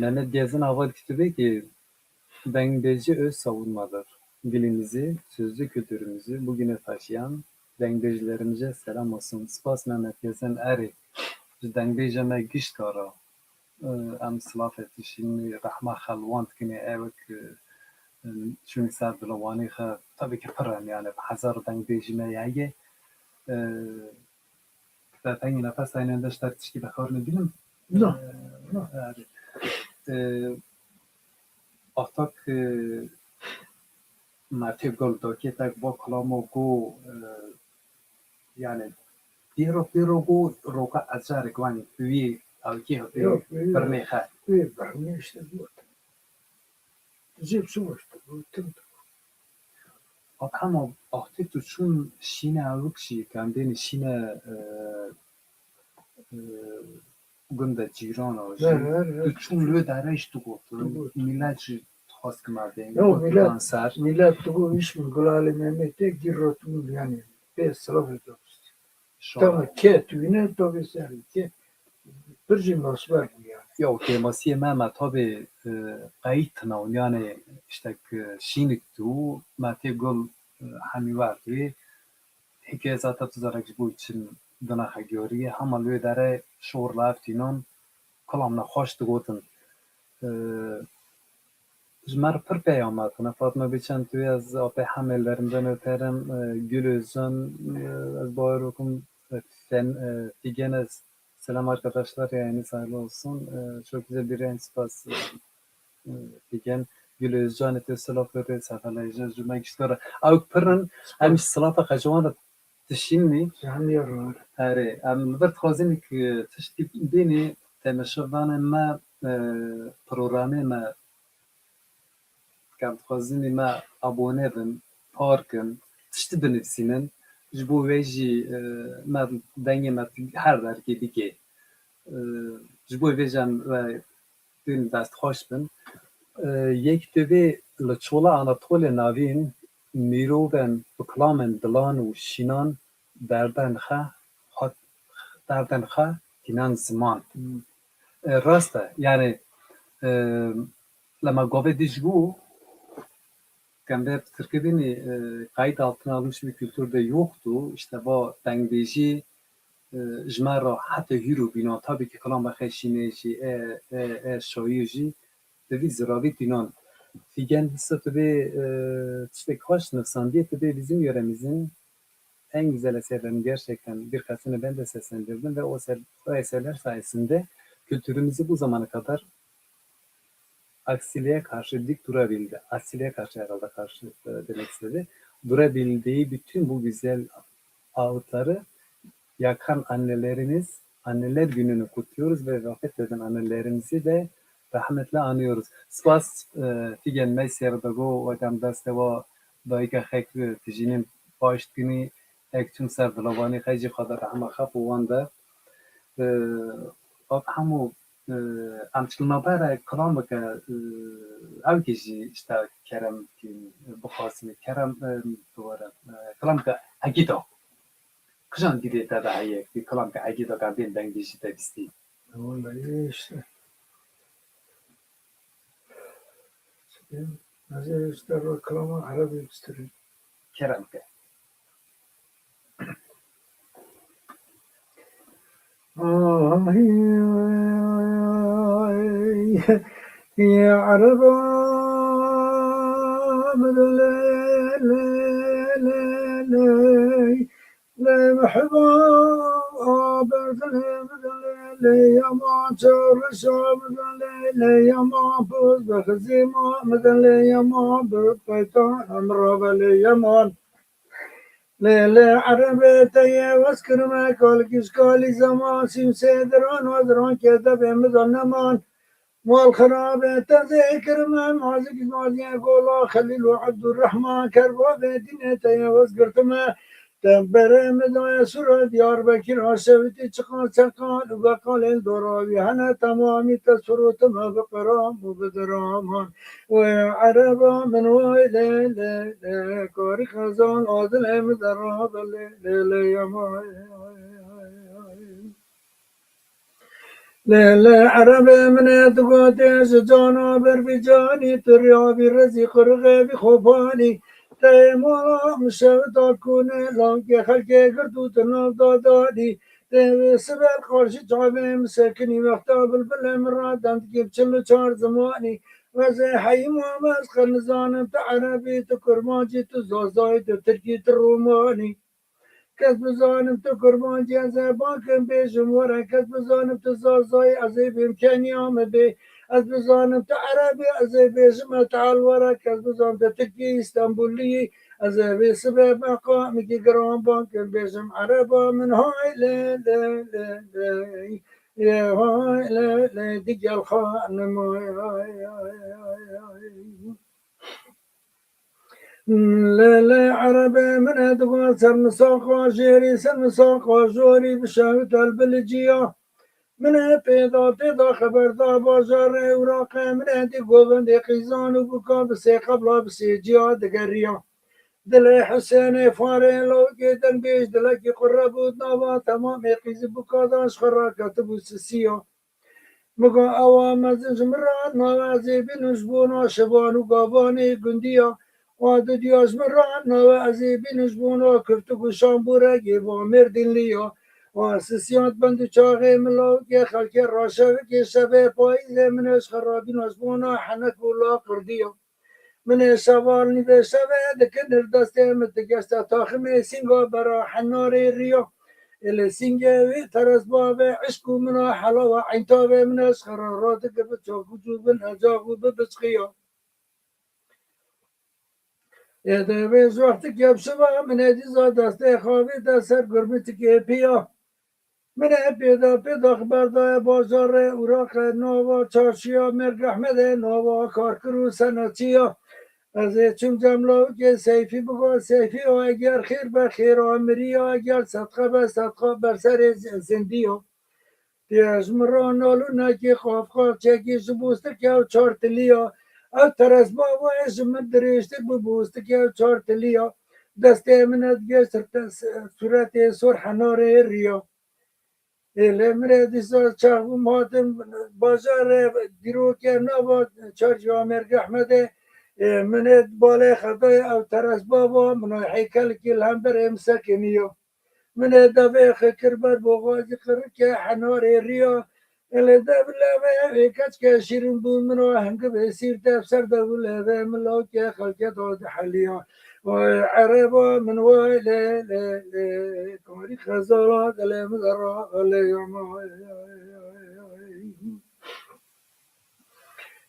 Mehmet Gezin ava dikî tu bê ki dengbêjî öz savunmadır. Dilimizi, sözlü kültürümüzü bugüne taşıyan dengbêjlerimize selam olsun. Spas Mehmet Gezin, erê, ji dengbêja me gişt kara. Em silavê tişînî rehma xwe li wan dikin, ê ew wek, e, çûn ser dila wanê xwe, tabii ki pir in, yani bi hezar dengbêjî me heye. E, te tengî nefes heyne de ji te tişkî dixwarin bînim. Na, E, na. E, e, Atak, e, Mertê Gul dakê tek bo kilamo go, e, yani pêro pêro go roka ecer gwan wî ewkî hepê Yok, yok. Birnê xe. Wî birnê işte bu. Cip su boştu. Bu tüm. At hema axtê tu çûn şîne ewik jî, kendênî şîne, e, e, gunda cîran a jî. Her, her, her. Tu çûn lê derê jî tu got. Tu got. Milet jî dixwest ki me bêne. Yo, got milet, didan ser. Milet tu got, iş mi Gulalê Mehmetê gîr rot min yani. Pê silavê dobist. Şora. Tamam, ke tu yine dobê ser, ke. Pir jî nasber bû yani. Ya, kêmasiyê me, me tabê, e, qeyît tine û yanê işte ki şînik tu, me tê Gul, e, hemî wert wê. Hikê zaten tu zarek ji bo çin dina xegiyariyê. Hema li wê derê şor li ev tînan kilam nexweş digotin. E, Ji me re pir peyam hatine. Fatma Biçen, tu ez apê hemê lerinden öperim. E, Gül Özcan, e, ez bawer bikim, e, Fen-, e, Figen, ez selam arkadaşlar, yayınınız hayırlı olsun. E, çok güzel bir yayın, spas, e, Figen. Gül Özcan, tu silav re, sefelayêja ji me gişt kara. Ew pir in, em ji silafa xwe ji wan re dişînî. Ji hemî re. Erê, em li vir dixwazin ku tiştî bînî, temaşevanên me, e, programê me, em dixwazin me abone bin, par kin, tiştî binivîsînin. Ji bo wê jî, e, me dengê me her derkê dike. E, ji bo vê jî em, e, Din dest xweş bin. E, yek divê li Çola Anatolê navîn mirovên bi kilamên dilan û şînan derdên xwe, xwe, derdên xwe tînan ziman. Hmm. E, rast e. Yani, e, lema govê dij bû, Kember Tirkî bînî, e, kayıt altına almış bir kültürde yoktu. İşte bu dengbêjî, e, ji me re heta hîro bîna. Tabii ki kilama xeşînê jî, e, e, e, şayî jî, di vî ziravî tînan. Figen disa tu bê, e, tiştek xweş nivsandiye, tu bê bizim yöremizin en güzel eserlerini gerçekten birkaçını ben de seslendirdim ve o ser-, o eserler sayesinde kültürümüzü bu zamana kadar Aksiliğe karşı dik durabildi. Asiliğe karşı herhalde karşı e, demek istedi. Durabildiği bütün bu güzel ağıtları yakan annelerimiz, Anneler Günü'nü kutluyoruz ve vefat eden annelerimizi de rahmetle anıyoruz. Spas e, Figen Meyser de go, o dem deste wa dayika xekri tijinin paştgini ek çim ser dilavanî xecî xwe de rahma xef û wan de. E, Hemû e, em çilnabere kilameke e, ew kî jî işte kerem kî bixwazî kerem e, dubare e, kilameke egîda. Kijan dîdê te de heye kî kilameke egîda ka bên dengê jî te bîstî? Vallahi işte. Ez ê ji te re kilama erebî bistînim. Kerem ke. آه، يا عرب، عبد الليل، ليل، ليل. لمحبا بردلي مدلي ليما تشرشا مدلي ليما بوز بخزيما مدلي يما بقيتان أمر بلي يمان. ليلة عربي تيه وسكرمه كل كشكالي زمان سيم سيدران ودران كده بمدن نمان. Mal xirabe te zê kirime, mazî mazîye gola Xelîl û Ebdurrehman, kerbabê dînê te ye wez girtime. Te berê min daye sûra Diyarbekir, aşevitî çiqan çeqan û beqalên dora wî hene temamî te surutime bi qeram û bi diraman. Wê ereba min way lê lê lê, karî xezan adilê min derabe lê lê lê yemay. Lê lê erebê min ê digotê ji cana ber vî canî tu riyabî rezî qirixê vî xopanî. Teyê mala min şewita kûnê lankê xelkê gird û tu nav dadanî. Tê wê siber qarşî çavê min sekinî wexta bilbilê min radendikî bi çil û çar zimanî. Ez ê heyî ma ez qe nizanim tu erebî, tu kurmancî, tu zazayî, tu tirkî, tu romanî. Kes bizanim tu kurmancî ez ê bankim bêjim were, kes bizanim tu zazayî ez ê bêm kenya min bê. Ez bizanim tu erebî ez ê bêjim etal were, kes bizanim tu tirkî îstanbulî ez ê vê sibe meqamikî giran bankim bêjim ereba min hay lê lê lê lê. Yê hay lê lê digel xanimay. Lê lê erebê min e digo ser misaqa jêrî, ser misaqa jorî bişewit el biliciya. Min e pêda pêda xeber da bajarê û raqe min e dî govendê qîzan û buka bi sê qebla bi sê ciya digeriya. Dilê Husênê farê lawikê dengbêj dilekî qurre bû nava temamê qîzî buka da ji xwe raketibû sisiya. Min got, ewa mezin ji min re nawe ez ê bînim ji bona şivan û gavanê gundiya. Wa didiya ji min re nawe ez ê bînim ji bona kurtik û şambûrekê va mêrdînliya. Wa sisiyant bend û çaxê min lawikê xelkê raşevikê şevê payîzê min ê ji xerabîna ji bona henek û laqirdiya. Min ê şeval nîvê şevê dikinir destê min digeşte taximê sînga bera henarê riya. Ê li sîngê wî teres bavê eşq û min a helawa eyntabê min e ji xera radike bi çaxûc û bin ecax û bi biçqiya. Ê de vê ji wextikê bi şiva min ê dîza destê xavê de ser gurmitikê piya. Min ê pêda pêda xeber daye bajarê û raqe nava çarşiya Mêrg Ehmedê nava karkir û senetçiya. Ez ê çim cem lawikê Seyfî bigo Seyfî o eger xêr be xêra miriya eger sedqe be sedqa ber serê zindiya. Tê ji min ra nalûnekî qafqaf çekî ji bûstikê ew çar tiliya. Ew teres bavayê ji min dirêjtir bi bûstikê ew çar tiliya. Destê min e digê sûretê sor henarê riya. Ê lê min ê dîsa çaxbûm hatim bajarê dîrokê nava çarşiya Mêrg Ehmedê. Ê min ê balê xedayê ew teres bava min a heykelekî li hemberê min sekiniya. Min ê devê xwe kir ber boxazî qirike henarê riya. Ê lê dev levê ê keçke şîrin bû min a hingivê sîr dev ser dev û levê min lawkê xelkê da diheliya. Oy ereba min way lê lê lê. Karî xezala dilê min zerra lê yama.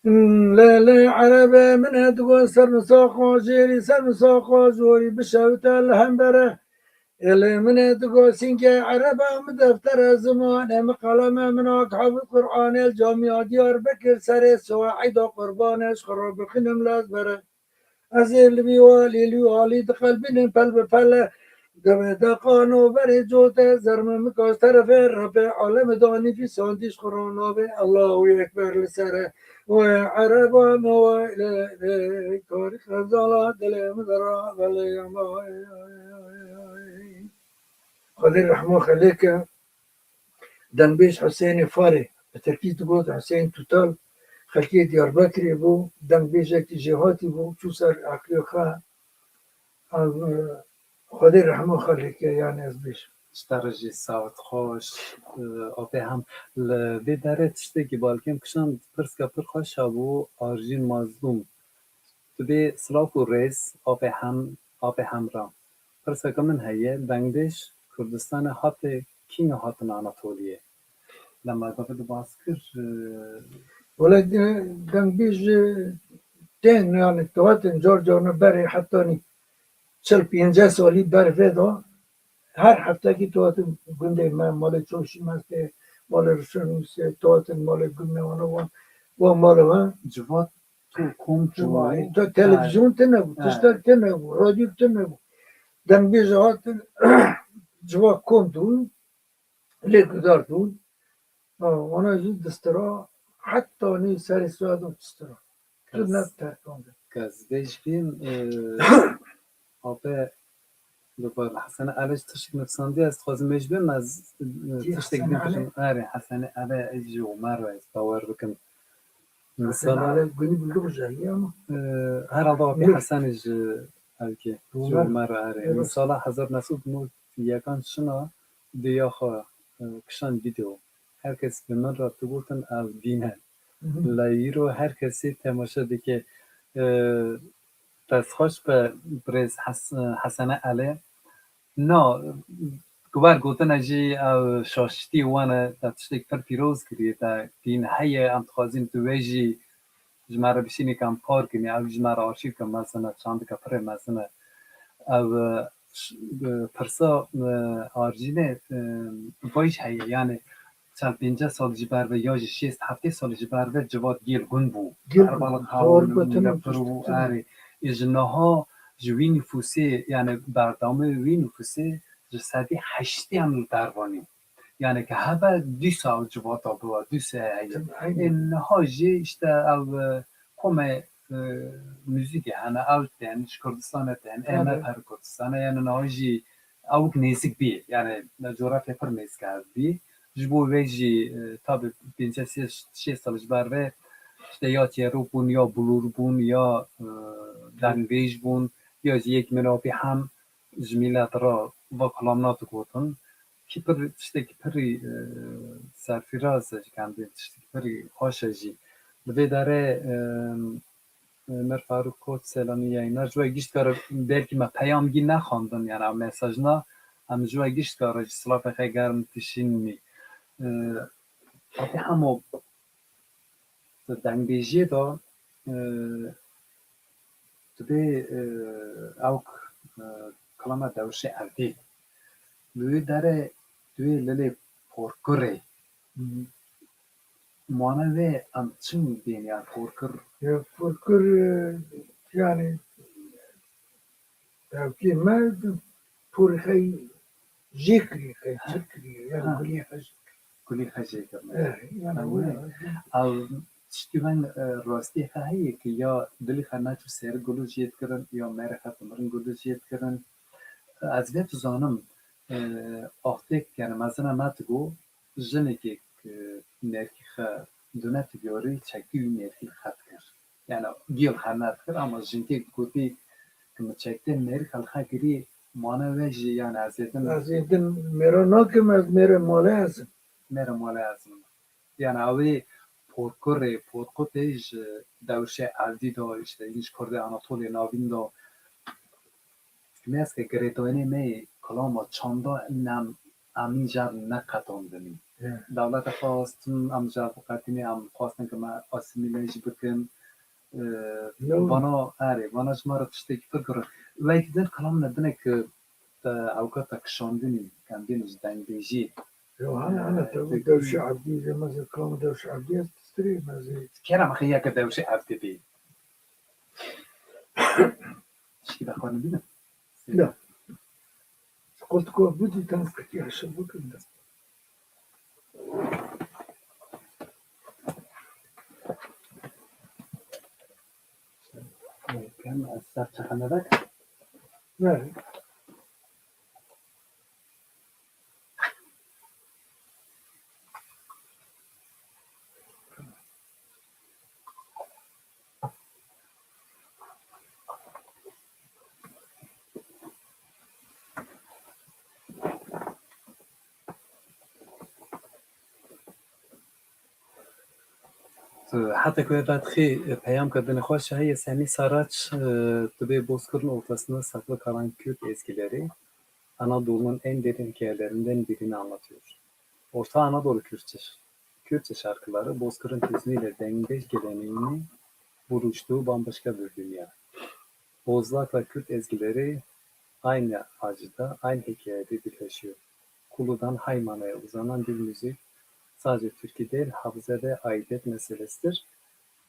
Lê lê erebe min e digo ser misaqa jêrî, ser misaqa jorî bişewite li hembere. Ê lê min e digo sînge ereba min deftere zimanê min qeleme min ak hafid Qur'anê li Camîya Diyarbekir serê Siwaîda qurbanê ji xwe re bixînim lez bere. Ez ê li vî walî, li wî alî diqelbînim pel bi pele. Demê deqano berê cote, zerme mika ji terefê repê aleme da nîfîsandî ji xwe re navê Allahu Ekber li ser e. Wê ereba me wê lê lê karî xezala dilê min de ra belê ya me. Xwedê rehma xelê ke. Dengbêj Husênê Farê, bi tirkî digot Husên Tutal, xelkê Diyarbekirê bû, dengbêjekî jêhatî bû, çû ser eqlê xwe. Ev, e, Xwedê rehma xwe lê ke, yanî ez bêjim. Ji te re jî sawet xweş, e, apê hem li vê derê tiştekî balkêm kişand pirska pir xweş hebû, Arjîn Mazlûm. Tu bê silav û rêz, apê hem, apê hemra. Pirseke min heye, dengbêj Kurdistanê hate kî hatin Anatoliyê? Lema gavê tu bas kir, e, Wele, e, dengbêj, e, tên, yani, tu hatin car carna berê hetanî çil pênceh salî ber vê de her heftekî tu hatin gundê me, malê Çoşî Mestê, malê Rişonîsê, tu hatin malê gundê wana wan, wan malê we. Civat tu kom tu Vay, tu televîzyon tune bû, Ha. tiştek tune bû, radyo tune bû. Dengbêj hatin civat kom tu, lê gudar tu. Ha, wana jî distira, heta nî serê soya de distira. Tu Kes- ne terkandin. Kes vê jî bîn, e, Ape, li bar Hesene Ele ji tiştek nivîsandiye, ez dixwazim vê jî bim, ez, e, Kî tiştek Hesene din Ele? bixim. Erê, Hesene Ele, ez ji Omer ve ez bawer bikim. Hesene Mesela, Ele gunî bi Lûr jayî ama. e, herhalde Apê Lûr. Hesenê ji Elkê, ji Omer. Omer, erê. Evet. Mesela hezar neh sed û nod yekan şina diya xwe, e, kişand vîdeo. Her kes bi min re digotin ev dîn e. Hı hı. Lê îro her kesê temaşe dike. E, destxweş be birêz Hes-, Hesene Elê. Na, wer gotine jî ew şaştî wan e, te tiştek pir pîroz kiriye, te dîn heye, em dixwazin tu wê jî ji me re bişînî ke em par kinî, ew ji me re arşîvke mezin e, çandike pirê mezin e. Ev, e, ş-, e, pirsa, e, Arjînê, e, vay jî heye, yani çend pênceh sal ji ber ve ya jî şêst heftê sal ji ber ve civat gêl gund bû. Gêl Her gund bû. Balık Doğru hawin götüne yapır bû, tiştin. Erê. Ê ji niha ji wî nüfusê, yani berdamê wî nüfusê ji sedî heştê em li dervanî. Yani ke hebe dîsa ew civata biwa, dîsa heye. Tabii, aynen. Ê niha jî işte ev, e, komê, e, muzîkê hene, ew tên, ji Kurdistanê tên, ê me Evet. per Kurdistanê, yani niha jî ewk nêzik bî. Yani me coğrafya pir nêzik ev bî. Ji bo vê jî, e, tabi pênceh sê şêst sal ji ber vê işte ya çêrok bûn, ya bulûr bûn, ya, e, dengbêj bûn, ya jî yek min apî hem ji mîlet re va kilam nadigotin. Kî pir tiştekî pirî, e, serfîraz e ji kendê, tiştekî pirî xweş e jî. Li vê derê, e, Ömer Faruk Koç selamî yayına. Ji we gişt kare belkî me peyamgî nexwendin, yani ev mesajna. Em ji we gişt kare ji silafê xwe germ tişînmî. E, Fatih Hemo, di dengbêjiyê de, e, tu bê, e, ewk, e, kilama dewşê erdê. Li wê derê tu yê lilê porkurê. Hı hı. Mane wê em çi bên ya porkur? Ya porkur, e, yani, tevkê me porxey jê kiriye, qey Ha. çi kiriye, yani Ha. gulê xwe jê kiriye. Gulê xwe jê kirine. Eh, yani Tamam. wê Ew tiştî ben, e, rastî xwe heye ki ya dilî xwe naçû ser gulu jê dikirin, ya merê xwe timirin gulu jê dikirin. Ez vê dizanim, e, axtêk, yani mezina me digo, jinekê, e, nerkî xwe dune dibiyorî, çekî wî nerkî xwe dikir. Yani gêl xwe nedikir, ama jinkê gotî ki min çekte nerî xwe li xwe kirî, mane wê jî, yani ez ê din Ez ê din mêra nakim, ez mêrê malê ez im. Mêrê malê ez im. Yani ew ê porkurê, porkutê ji dewşê erdî de, işte, ji kurdê Anatolya navîn de. Mezke girêdayînê me yê kilama çanda nem em îcar neqetandinî. Dewlete xwestin em car biqetînê, em xwestin ku me asîmîle jî bikin. Ee, Yo. Vana, erê, vana ji me re tiştekî pir girin. Wek din kilam ne dinek, e, ewka te kişandinî, em bînin ji dengbêjî. Yo, hene, hene, Ee, te te- Dewşî Ebdî, jê me zê kilam Dewşî Ebdî ez pistirî, me zê. Kerem xeyya ke Dewşî Ebdî bî. Şikî de xwe nibînim. Ya. Qultuko bidî tans kitiya şev bikin de. Kem ez ser çeqene vek. Ne. Heta ku vedixî, peyamka din xweş heye, Semî Saraç, e, tu bê Bozkır'ın ortasında saklı kalan Kürt ezgileri Anadolu'nun en derin hikayelerinden birini anlatıyor. Orta Anadolu Kürtçe, Kürtçe şarkıları Bozkır'ın hüznüyle dengdeş geleneğini buluştuğu bambaşka bir dünya. Bozlak'la Kürt ezgileri aynı acıda, aynı hikayede birleşiyor. Kulu'dan Haymana'ya uzanan bir müzik sadece türkü değil, hafıza ve aidiyet meselesidir.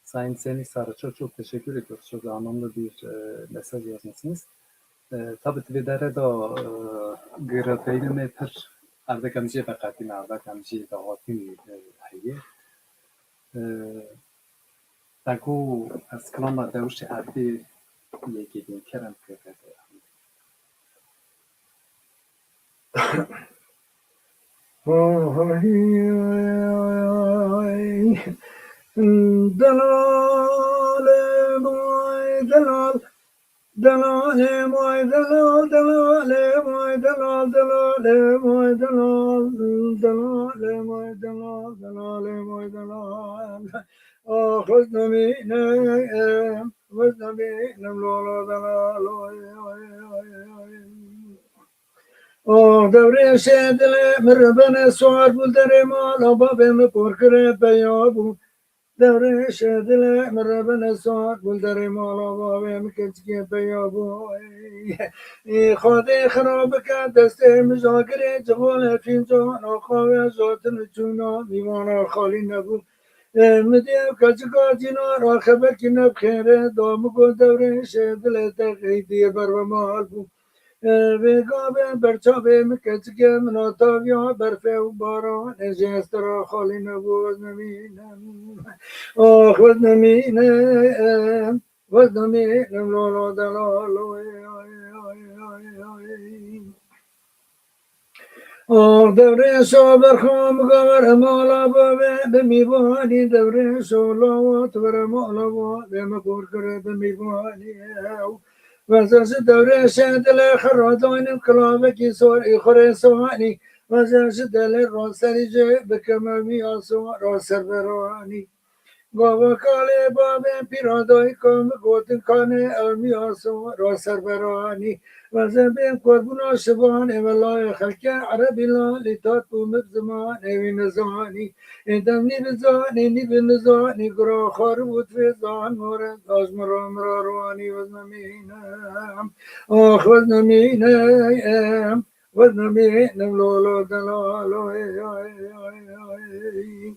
Sayın Semih Saraç'a çok teşekkür ediyoruz. Çok anlamlı bir, e, mesaj yazmışsınız. E, tabii, di vê derê de, e, girêdayîna me pir erdek em jê veqetîne, erdek em jê dahatînî, e, heye. E, Te ku ez kilama Dewşê Erdê yekê din kerem kir. Delal, vay delal, delal, vay delal, delal, vay delal, delal, vay delal, delal, vay delal, delal, vay delal. Ah, xweznemîne, xweznemîne, lolo, delal, oy, oy, oy, oy. Ah, dewrê şedilê min re bene sar bû, derê mala bavê min por kire peya bû. Dewrê şedilê min re bene sar bû, derê mala bavê min keçikê peya bû. Ey, ey, Xwedê xira bike destê min jagirê, ciwanê fîncana qawê jatin û çûna mîvana xalî nebû. Ê, min dê ew keçika cîna ra xeberkî ne bi xêrê da, min got dewrê şedilê te qeydî ber ve mal bû. Ê, vê gavê ber çavê min keçikê min a taviya berfê û baranê jê ez te ra xalî nebû, ez nemînim. Ax, ez nemînim, ez nemînim, lolo delalo, oy, oy, oy, oy, oy. Ax, dewrê şo berxwe min gar mala bavê bi mîvanî, dewrê şo lawat were mala bavê min por kire bi mîvanî. Ew Veze ji dewrê şedilê xeradaynin kilavekî sor î xurê soanî. Veze ji delê raserî jê bikeme miya sora serberanî. Gava kalê bavê pîra dayika min gotin kanê ew miya sora serberanî. Veze bên korbûna şivanê welayê xelkê erebî lalî tat bû min bi zimanê wî nizanî. Ê dem nî bizanî, nî bi nizanî, gura xwaribû divê zan more, daj mira mira ronî wez nemînim. Ax, wez nemînim, wez nemînim, lolo delalo, ey, ey, ey, ey.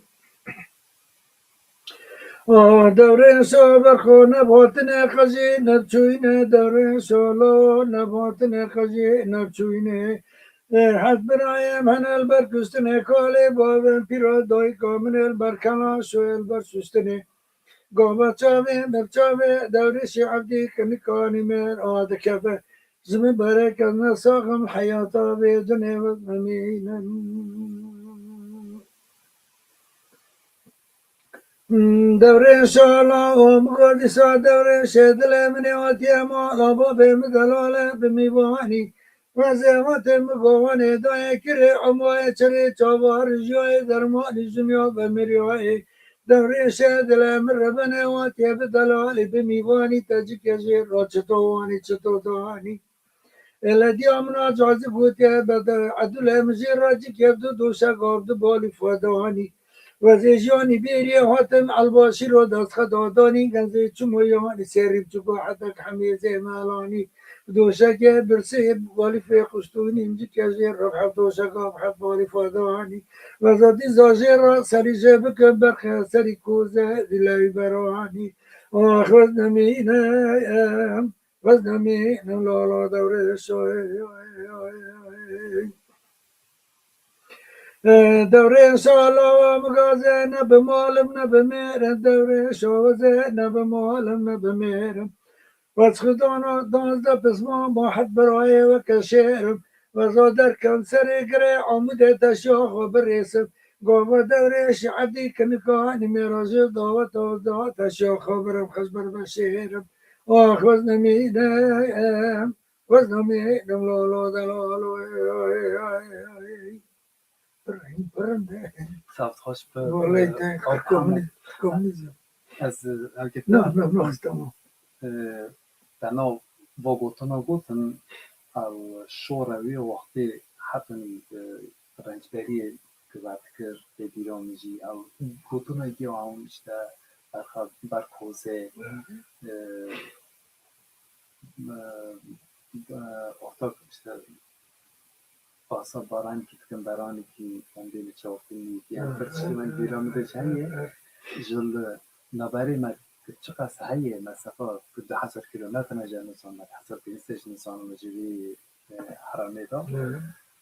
Ax, dewrê şo berxo nebhatine qejî nebçûyne, dewrê şo lo nebhatine qejî nebçûyne. Ê, heft birayê min el ber kuştinê, kalê bavên pîra dayika min el ber kelaş û el ber şuştinê. Gava çavê me bi çavê dewrêşî evdî kinikanî me ra dikeve. Ji min berek ez ne saxim heyata vê dinê wez nemînim. Dewrê şala û min got dîsa dewrê şedilê min ê hatiye mala bavê min delale bi mîvanî. Wezê hatê min govanê dayê kirê emayê çirê çava rijiyayê dermanî jinya ve miriyayê. Dewrê şedilê min re bene hatiye bi delalî bi mîvanî te cikê jê ra çito wanî çito danî. Êlediya min a cazî gotiye, bede edû lê min jê re cî kevdu doşek avdu balî fedanî. Wezê jiyanî bêrî hatin elbaşî ro dest xwe dadanî, genzê çimo yanî serî biçûko hetek hemêzê melanî. Doşekê birsê balî fê qustûnî, min cî kevjê re hev doşek av hev balî fedanî. Wezadî zajê re serî jê bikin berxe serî koze dilewî beranî. Ax wez nemîne em. Wez nemînim lala dewrê şoyê. Dewrê şalawa migaze ne bi malim ne bi mêrim, dewrê şoze ne bi malim ne bi mêrim. Wez xidana danzde pisman ba het birayê weke şêrim. Weza derkem serê girê amûdê teşiya xwe birêsim. Gava dewrê şi'etî kinikanî mêra jê daweta da teşiya xwe birim xeş ber be şêrim. Ax wez nemîne em, wez nemînim lala delalo. Pirîn, pirîn de. Saft xweş bi, Wallahî e, te Alkan. Komunî-, komunîzm. Ez, e, herkes Na, na, na, tamam. E, te nav va gotina gotin, ew şora wê wextê hetin, e, rencberiyê ki vedikir, tê bîra min jî ew gotina ki ew işte berxa ber kozê, e, e, e, ortak işte basa baran ki dikin beranî ki em dê li çaw tînî ki em pir tiştê me bîra min de ji heye. Ji li naberê me çiqas heye, mesefa du hezar kilometre ji nizanim, hezar pênc sed ji nizanim ji vî, e, heramê de.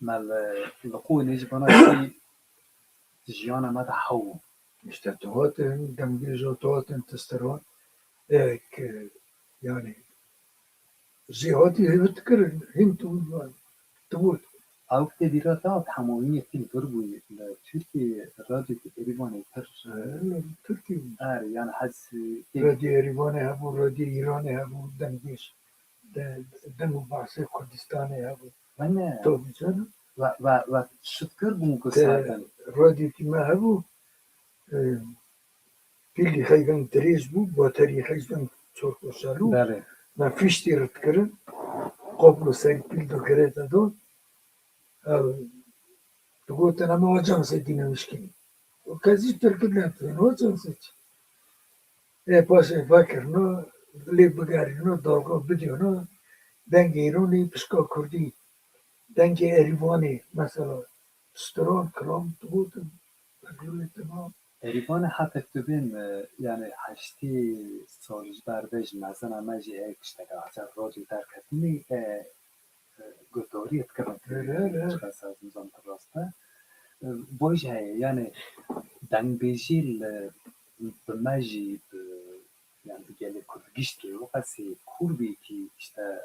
Me li, li qûnê ji bana kî jiyana me de hew. İşte tu hatin, dembêjo tu hatin, tu stiran. E, ki, yani, jê hatî hêvit kirin, hîn tu, tu bû. Ew tê bîra te hat hemawînê tîl vir bûyî li Tirkiyê, radyokî Erîvanê pir. Tirkî bû. Er, yani hez tê Radyo Erîvanê hebû, Radyo Îranê hebû, dembêj. De, dem û behsê Kurdistanê hebû. Wene. Tabii canım. Ve, ve, ve şit kir bûn ku Te saetan. Radyokî me hebû, e, Pîlî xeydan dirêj bû, baterî xeydan çor koşalû. Belê. Me fîştî rit kirin, qoplo ser pîl do girête do. Ew, digotin, "Em ajansê dîne mişkînî." O kesî tirkî nedizan, ajansê çi? Ê paşê vekirina, lê bigerîna, dalga bidiyana, dengê Îranê pişka Kurdî, dengê Erîvanê, mesela, stran, kilam digotin, Erîvanê hetek tu bên, e, yani heştê sal ji ber vê ji mezina me jî ê tişteke acar radyo derketinî, e, e, guhdariyê dikirin. Here, here. Çiqas ez nizam tu rast e. E, boy jî heye, yani dengbêjî li, bi me jî, bi, yani bi gelê Kurd giştî, wexasî Kurd bî ki işte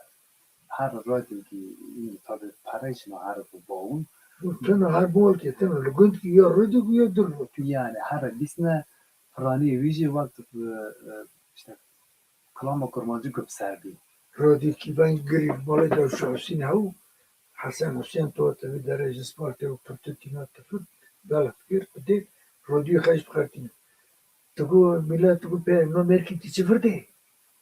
her radyokî, tabi pere jî her bi bawun. Tena her bolkê, tena li gundkî ya radyokî ya du radyokî. Yani her bîsne piranî wî jî wek, e, e, işte Kilama Kurmancî ku bi ser bî. Radyo ki ben girî malê Dewşa Husîn hew, Hesen Husên tu tevî derê ji Spartê û pirtûkî na tifir, bela fikir, bidê, radyo xeş bixertîne. Tu got, milet tu got, pê, no merkî tî çi vir de?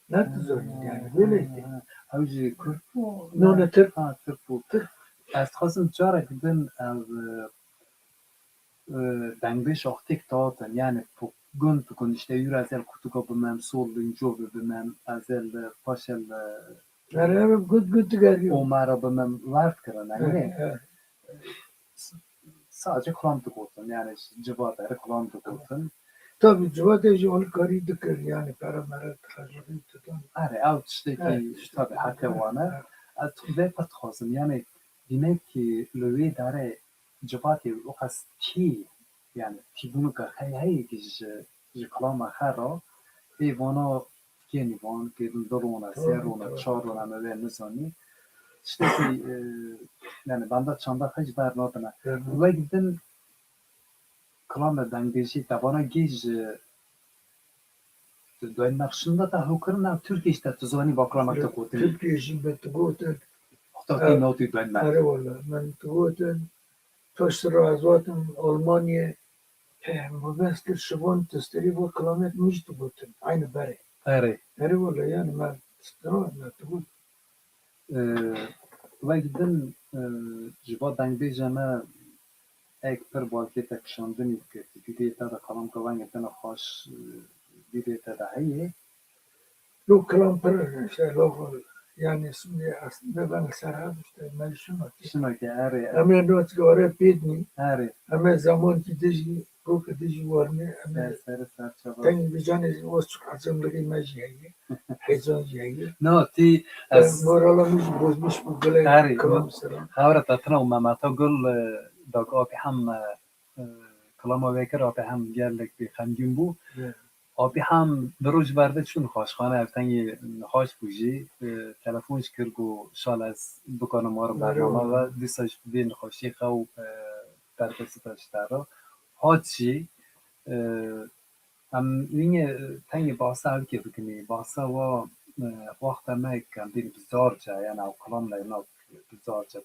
Ne tu zanî, yani, böyle işte. Ha, ew jî Kurd bû? No, ne Tirk. Ha, Tirk bû. Tirk. Ez dixwazim carek din ev, e, e, dengbêj wextêk dihatin, yani, gund bi gund, işte, yura ez ê li Kurtuka bimem, sol li Încovê bimem, ez ê li, paşê li Her ev gund gund digerî. Omara bimem, wer dikirin, yani. Evet, evet. Sadece kilam digotin, yani, civat eri kilam digotin. Tabii, civatê jî alîkarî dikir, yani, pere mere dixercixî didan. Erê, ew tiştekî, evet, işte, tabii, heke wan e. Evet. Ez vê pir dixwazim, yani, demek ki li wê derê civatê wî qas tî, yani tîbûnika xey heye ki ji, ji kilama xwe re, ê vana kênî van, kêdin du rona, sê rona, çar rona, me vê nizanî. Tiştekî, e, yani benda çanda xwe ji ber nadine. Wek din kilama dengbêjî te vana gê ji Dönmek şunda da hewkirin ev Tirkiyê ji te tu zanî va kilamek te gotinî. Tirkiyê jî me tu gotin. Heta tê notî dönmek. Erê wele, min tu gotin. Pişt re ez hatim Almanyê, he, mebest kir şivan testerî va kilamek min jî tu gotin. Aynı berê. Erê. Erê wele, yani me stira me tu got. Ee, Wek din, e, ji bo dengbêja me ek pir balkê te kişandinî dike. Vîdyoyê te de kalamka wengê te ne xweş, e, vîdyoyê te de heye. Lo kilam pir işte lo yani şimdi aslında ben serhat işte mecnun. Şino ki erê. Em ê not gore pêdnî. Erê. Em ê zaman ki dijî, bu ki dijî warne, em ê Ser, ser, ser, çaba. Tengî bicanê o çok acemligi me jî heye. Heyecan jî heye. No, ti Ben ez morala min jî bozmuş bu gele Erê, kilam no. Selam. Xewre te tine û Memeta Gul, e, dak apî hem, e, e, kilama wê kir, apî hem gelek bê xemgîn bû. Evet. Apî hem di roj ber de çû nixweşxane, ev tengî nixweş bû jî. E, telefon jî kir, got, "Şal ez bikanim werim Merhaba. bernama ve." Dîsa ji vê nixweşiyê xew, e, berdestî te ji te re. Hat jî, e, em yine tengî bahsa ev kê bikinî. Bahsa wa, e, wexta me kembîn bizar ca, yani ew kilam leynak bizar ca.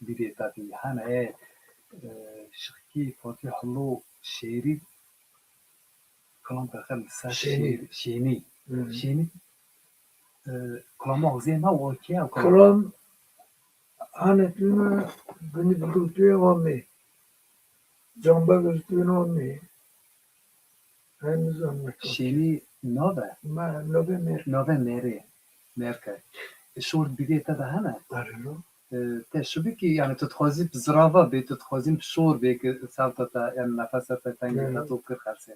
Bîrê te dî hene, e, e, Şixkî Fatîh Hilo şêrî, kilam te xel ser Şênî. şêrî, Şênî. Hı. Şênî, e, kilama xizê me wakiye ew kilam. Kilam hane tune binî bigultuyê amê. Camba gultuyê amê. Hem zor me çok. Şênî nave? Ma nave mer. Nave merê. Merke. E, şor bîrê te de hene? Arilo. E, te şibî ki, yani tu dixwazî bi zirava bê, tu dixwazî bi şor bê ki sewta te, yani nefesa te tengî Evet. te to kir xersê.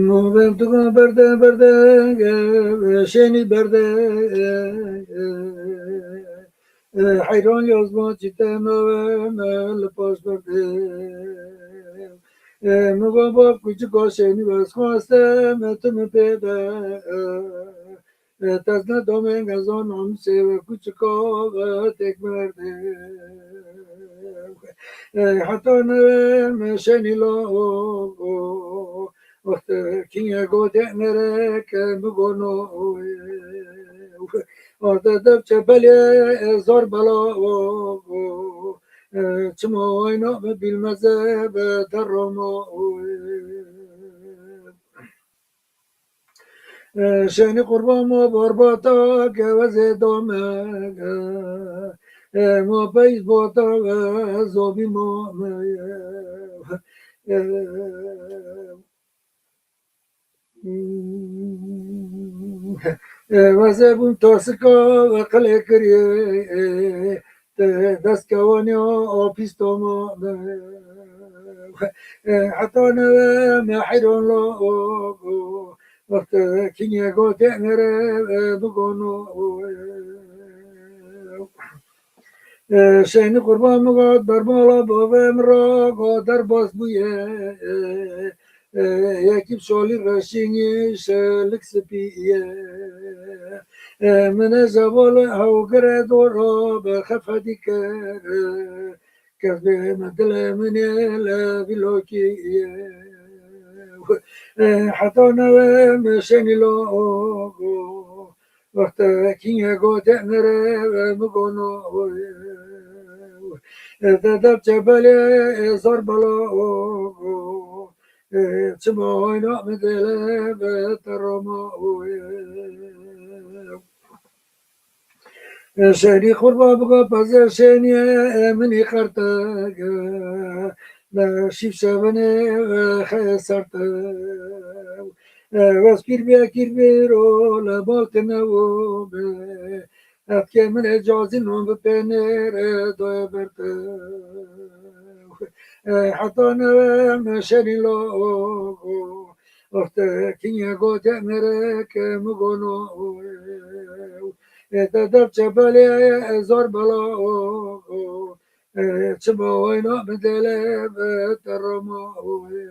Navê tu berde, berde, e, şênî berde, e, e, e, heyran yazma çi te navê me li paş berde. E, mi va bab kuçik o şênî ez xweste me tu min pê de, e, E, tezne domên gezan namsê we kuçika ve tek merde. E, heta neve me şenî la o, o, wexte kînye gote nere ke mi gono, e, ate dev çepelê, e, zor bela o, o, e, çima wayna me bilmeze be derrama o, e. E, şenî qurban ma barbata gewezê dame, e, ma peyz bata, e, zobî ma, e, e, e, weze bûn tasika qilê kiriye, e, dest kewaniya apîs dama, e, heta neve me heyran la, o, o, wexte kînye gote nere, e, bigano, o, e, e, şenî qurban min got, bermala bavê min ra got, derbas bûye, e, e, yekî şalî reşînî şelik spî ye. E, min e zeval hewgire dora be xefe dîkir, e, kes bê min dilê min ê le vîlokî ye. E, heta neve min şenî la, o, o, wexte kînye gote nere, e, mi gono, e, e, te dev çepelê, e, zor bela, o, o, e, çima wayna mi dele be te roma, o, e. E, şenî qurba bika peze şenîye, e, minî qerte, e, le şîv şevine, e, xeye serte. E, wez pîr bê kîr bêro le bal tine wo be. Etkê min ê cazî non bi pênêr, e, doye berte. E, heta neve me şenî la, o, o. Wexte kînye gote nere ke mi gono, e, te dev çepelê, e, zor bela, o, o, e, çima wayna min dele be te roma, o, e.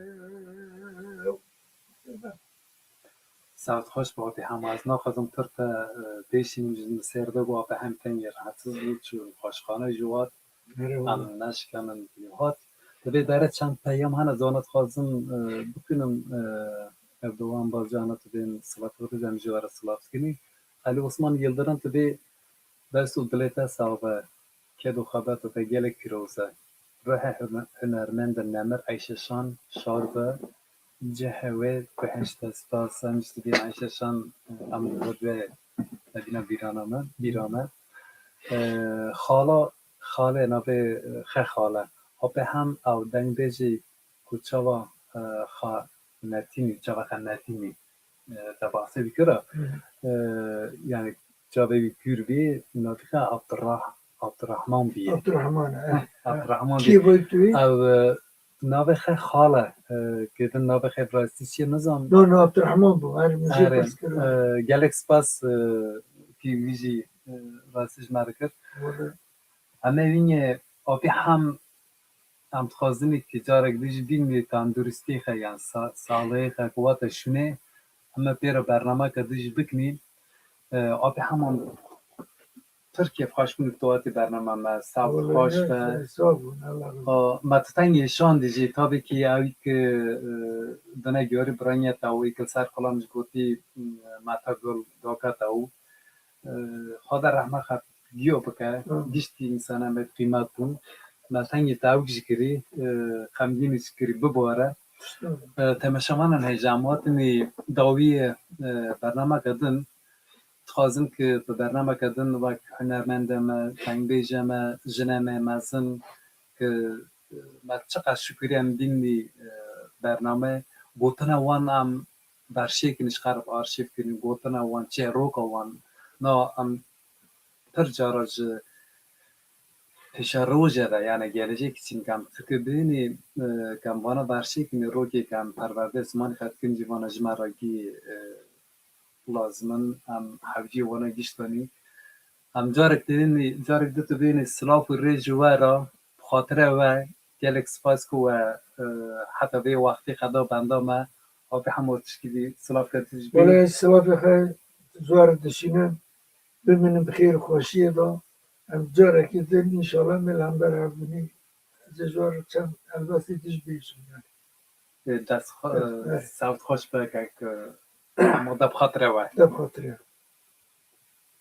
Saet xweş bi apî hema. Ez naxwazim pir te, e, pêşînim, ji min sêr de bû, apî hem tengî rahatsiz bû, çû nexweşxane jî hat. Merhaba. Em neşkenin hat. Divê dere çend peyam hene, zana dixwazim, e, bikinim, e, ev dewam bacana tu bên silat bixî, em jî were silat kinî. Elî Osman Yildirim, tu bê dest û dilê te sax be. Ked û xebata te gelek pîroz e. Ruhê hune-, hunermenda nemir Eyşe Şan şad be. Cihê wê guhişte, spas em ji tu bên Eyşe Şan, e, em li vir wê Medîna bîrana me, bîra me. E, xala, xalê navê, e, xe xale. Apê hem ew dengbêjî ku çawa, e, xa netînî, çawa xe netînî, e, te bahsê dikira. E, yani çavê wî pîr bî, navê xe Abdurrah-, Abdurrahman bî. Abdurrahman, e. Abdurrahman bî. Kî bû tu? Ew, e, navê xe xale, e, kêdin navê xe bi rastî çi ye nizam. No, no, Abdurrahman bû. Her min jê Erê, pirs kir. E, gelek spas, e, kî wî jî, e, rastî ji me re kir. Wele. Em ê wînê apî hem em dixwazin ki carek dî jî bînî tenduristî xe, yan sa-, sağlığı xe ku wate şûnê, em ê pê re bernameke dî jî bikinî. E, apî hem em pir kêfxweş bûn ku tu hatî bernama me, saet xweş be. Sağ olun, Allah razı olsun. A, me tu tengê şandî jî, tabii ki ew ki, e, dine görî biranya te û ki ser kolam ji gotî, e, me te gul doka te û, e, Xweda rehme xwe giyo bike, Amin. Giştî insana me qîmet bûn. Me tengê tawik jî kirî, e, xemgînî jî kirî bibore. Amin. E, temeşevanan hêja em hatinî dawiyê, e, bernameke din. Dixwazim ki bi bernameke din wek hunermendê me, tengbêjê me, jinê me mezin ki, e, me çiqas şukirî em bînî, e, bername gotina wan em berşêkin ji xerb arşîv kirin, gotina wan, çêroka wan. Na em pir cara ji pêşerojê de, yani geleceği için kam fikir bînî, e, kam vana berşêkin rokê kam perwerde zimanî xetkin jî vana ji me re gî, e, lazim in, em hevcî wana gişt benî. Em carek tênî, carek di tu bênî silav û rê ji we re, bi xatire we, gelek spas ku we, e, heta vê wextê xeda benda me, apî hema tişkî vî silav ke tu ji bî. Wele silavê xwe zor dişînim, bimînin bi xêr û xweşiyê de, em carekê din înşallah me li hember hev binî. Ez ê ji we re çend erbastî tişt bêjim yani. Ê, dest xwe-, Evet, evet. Saet xweş be kek, e, hema de bi xatire we. De bi xatire.